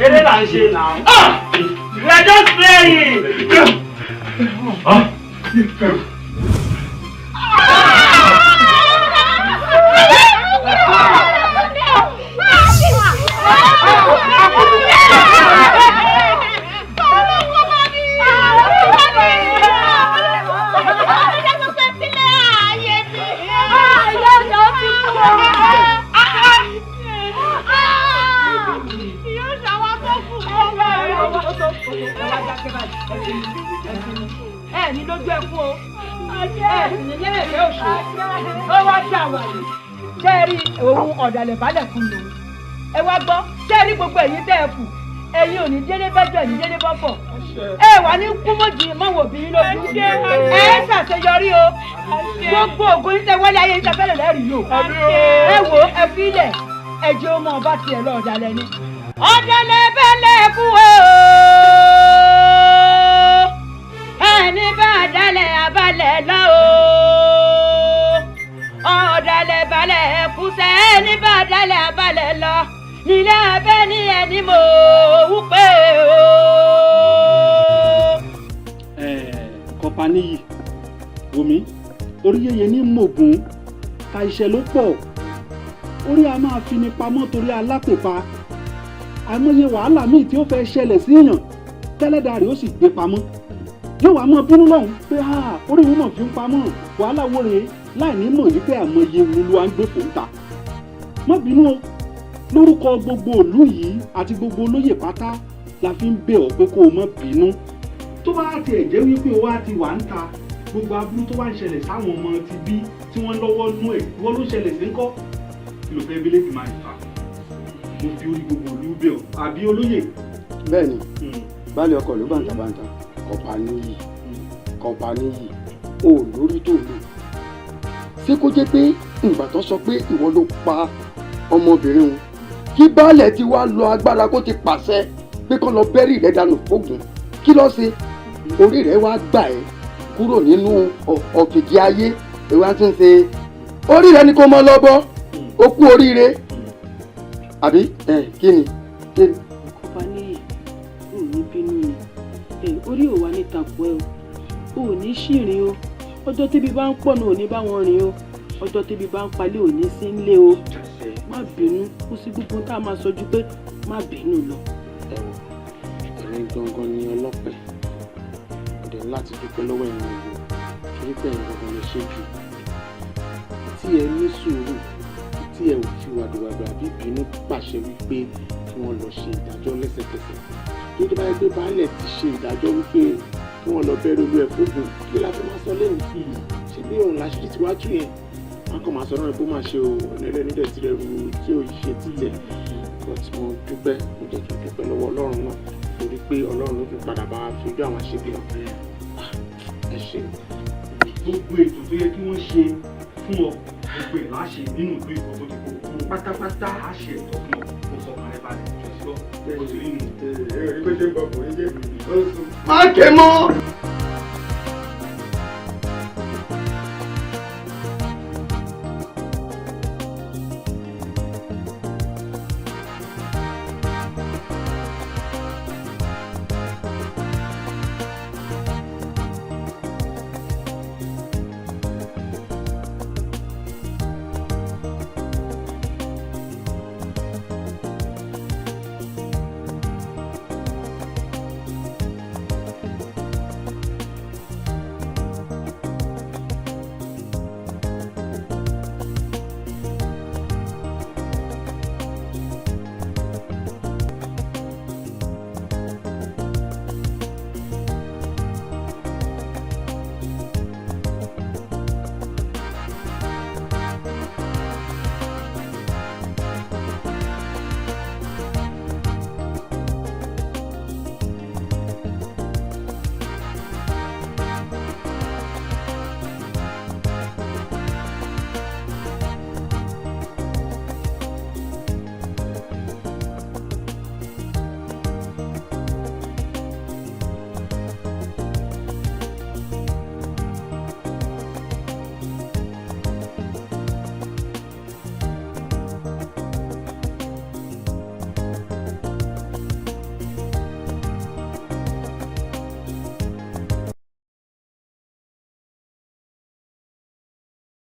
Eré là ń ṣe now. We are just playing. Ah. Ẹ ní lójú ẹkún o, ẹ sì ní lẹ́rẹ̀kẹ́ òṣè ó wá sí àwàlẹ̀. Ṣé ẹ rí òun ọ̀dàlẹ̀ balẹ̀ fún lòun? Ẹ wá gbọ́, ṣé ẹ rí gbogbo ẹ̀yin tẹ́ ẹ kù, ẹ̀yin ò ní délé bẹ́jọ́, ẹ̀yin délé bọ́fọ̀, ẹ wà ní kúmọ̀jì mọ́wọ́ òbí yín lójú. Ẹ ṣàṣeyọrí o. Gbogbo ògo yín tẹ wọlé ayé yín tẹ fẹ́lẹ̀ lẹ́rìí lò. Ẹ wò, ẹ fi ilẹ̀, ẹ jẹ́ ó mọ ọba tiẹ̀ lọ. Ọ̀dàlẹ̀ ni ọ̀dàlẹ̀ bẹ́lẹ̀ kú o. Ẹni bá dalẹ̀ abalẹ̀ lọ o. Ọ̀dàlẹ̀ balẹ̀ kúsẹ̀, ẹni bá dalẹ̀ abalẹ̀ lọ nílé abẹ́ ní ẹni mò ń pè o. Kọpa níyì wòmí orí yẹyẹ ní mògùn ta iṣẹ́ ló pọ̀. Orí a máa fi ni pamọ́ torí alápèpa. Àìmọye wàhálà míì tí ó fẹ́ ṣẹlẹ̀ sí èèyàn tẹ́lẹ̀dá rẹ̀ ó sì gbé pamọ́, yóò wá mọ́ bínú lọ́hùn pé orí òun mọ̀ fi ń pamọ́, wàhálà wo rèé, láì ní mọ̀ wípé àìmọye olúwa ń gbé fòǹta. Má bínú o, lórúkọ gbogbo ìlú yìí àti gbogbo olóyè pátá la fi ń bẹ̀ ọ́ pé kó o má bínú. Tó bá tiẹ̀ jẹ́ wípé o wá ti wà ń ta, gbogbo aburú tó wá ń ṣẹlẹ̀ sáwọn ọmọ ti bí tí wọ́n lọ́wọ́ nú ẹ̀, wọ́n ló ṣẹlẹ̀ sí ńkọ́? Kí ló fẹ́ bílẹ̀ fi máa fà? Mo fi orí gbogbo ìlú bẹ̀ ọ́, àbí olóyè? Bẹ́ẹ̀ni, baálé ọkọ ló bàǹtàbàǹtà. Kọpa níyì, kọpa níyì, o lórí tó lò. Ṣé kó jẹ́ pé ìgbà tó sọ pé ìwọ ló pa ọmọbìnrin òun, kí baálẹ̀ ti wá lọ agbára kó ti pàṣẹ pé kó lọ bẹ́rì rẹ̀ dànù fógun, kí ló ṣe? Orí rẹ̀ wá gbà ẹ́ kúrò nínú ọ̀kìkì ayé, ìwà tí ń ṣe orí rẹ̀ ni kò mọ lọ́bọ̀. Ó kú oríire àbí kí ni kí ni. Kọpa níyì, ò ní bínú ni, orí ò wá ní takò ẹ o, ò ní ṣìrìn o. Ọjọ́ tébi bá ń pọ̀ náà ò ní bá wọn rìn o, ọjọ́ tébi bá ń palẹ̀ ò ní sí nílé o. Má bínú, kó sí gbogbo tá a máa sọ ju pé má bínú lọ. Ẹ wò, èmi gangan ni ọlọ́pẹ́ ọ̀dẹ̀ láti dúpẹ́ lọ́wọ́ ẹ̀yin ìlú, torí pé ẹ̀yin gangan lè ṣe jù tí ẹ ní sùúrù, tí ẹ ò fi wàdùwàdù àbí ìbínú pàṣẹ wípé kí wọ́n lọ ṣe ìdájọ́ lẹ́sẹ̀kẹsẹ̀. Tó bá yẹ pé baálẹ̀ ti ṣe ìdájọ́ wípé kí wọ́n lọ bẹ̀rẹ̀ olú ẹ̀ fóògùn, kí la fẹ́ máa sọ lẹ́nu? Ṣé bí òun láṣìírí ti wá tú yẹn, wọn kàn máa sọ náà pé ó máa ṣe o, ọ̀nà ẹlẹ́ni dẹ̀ ti rẹ̀ rú tí ò ṣe títẹ̀. But mo dúpẹ́, mo jẹ́ tún dúpẹ́ lọ́wọ́ Ọlọ́run náà, torí pé Ọlọ́run ló fi padà bá wa fi ojú àwọn àṣebi hàn. Ẹ ṣe. Gbogbo ètò tó yẹ kí wọ́n ṣe fún ọ, gbogbo ẹ̀ láṣẹ nínú ìlú ìkó tó ti kó kúrò pátápátá, àṣẹ ẹ̀tọ́ fún ọ, kó fọkàn rẹ balẹ̀ jọ sí ọ, bó ti rí nu. Má ké mọ́.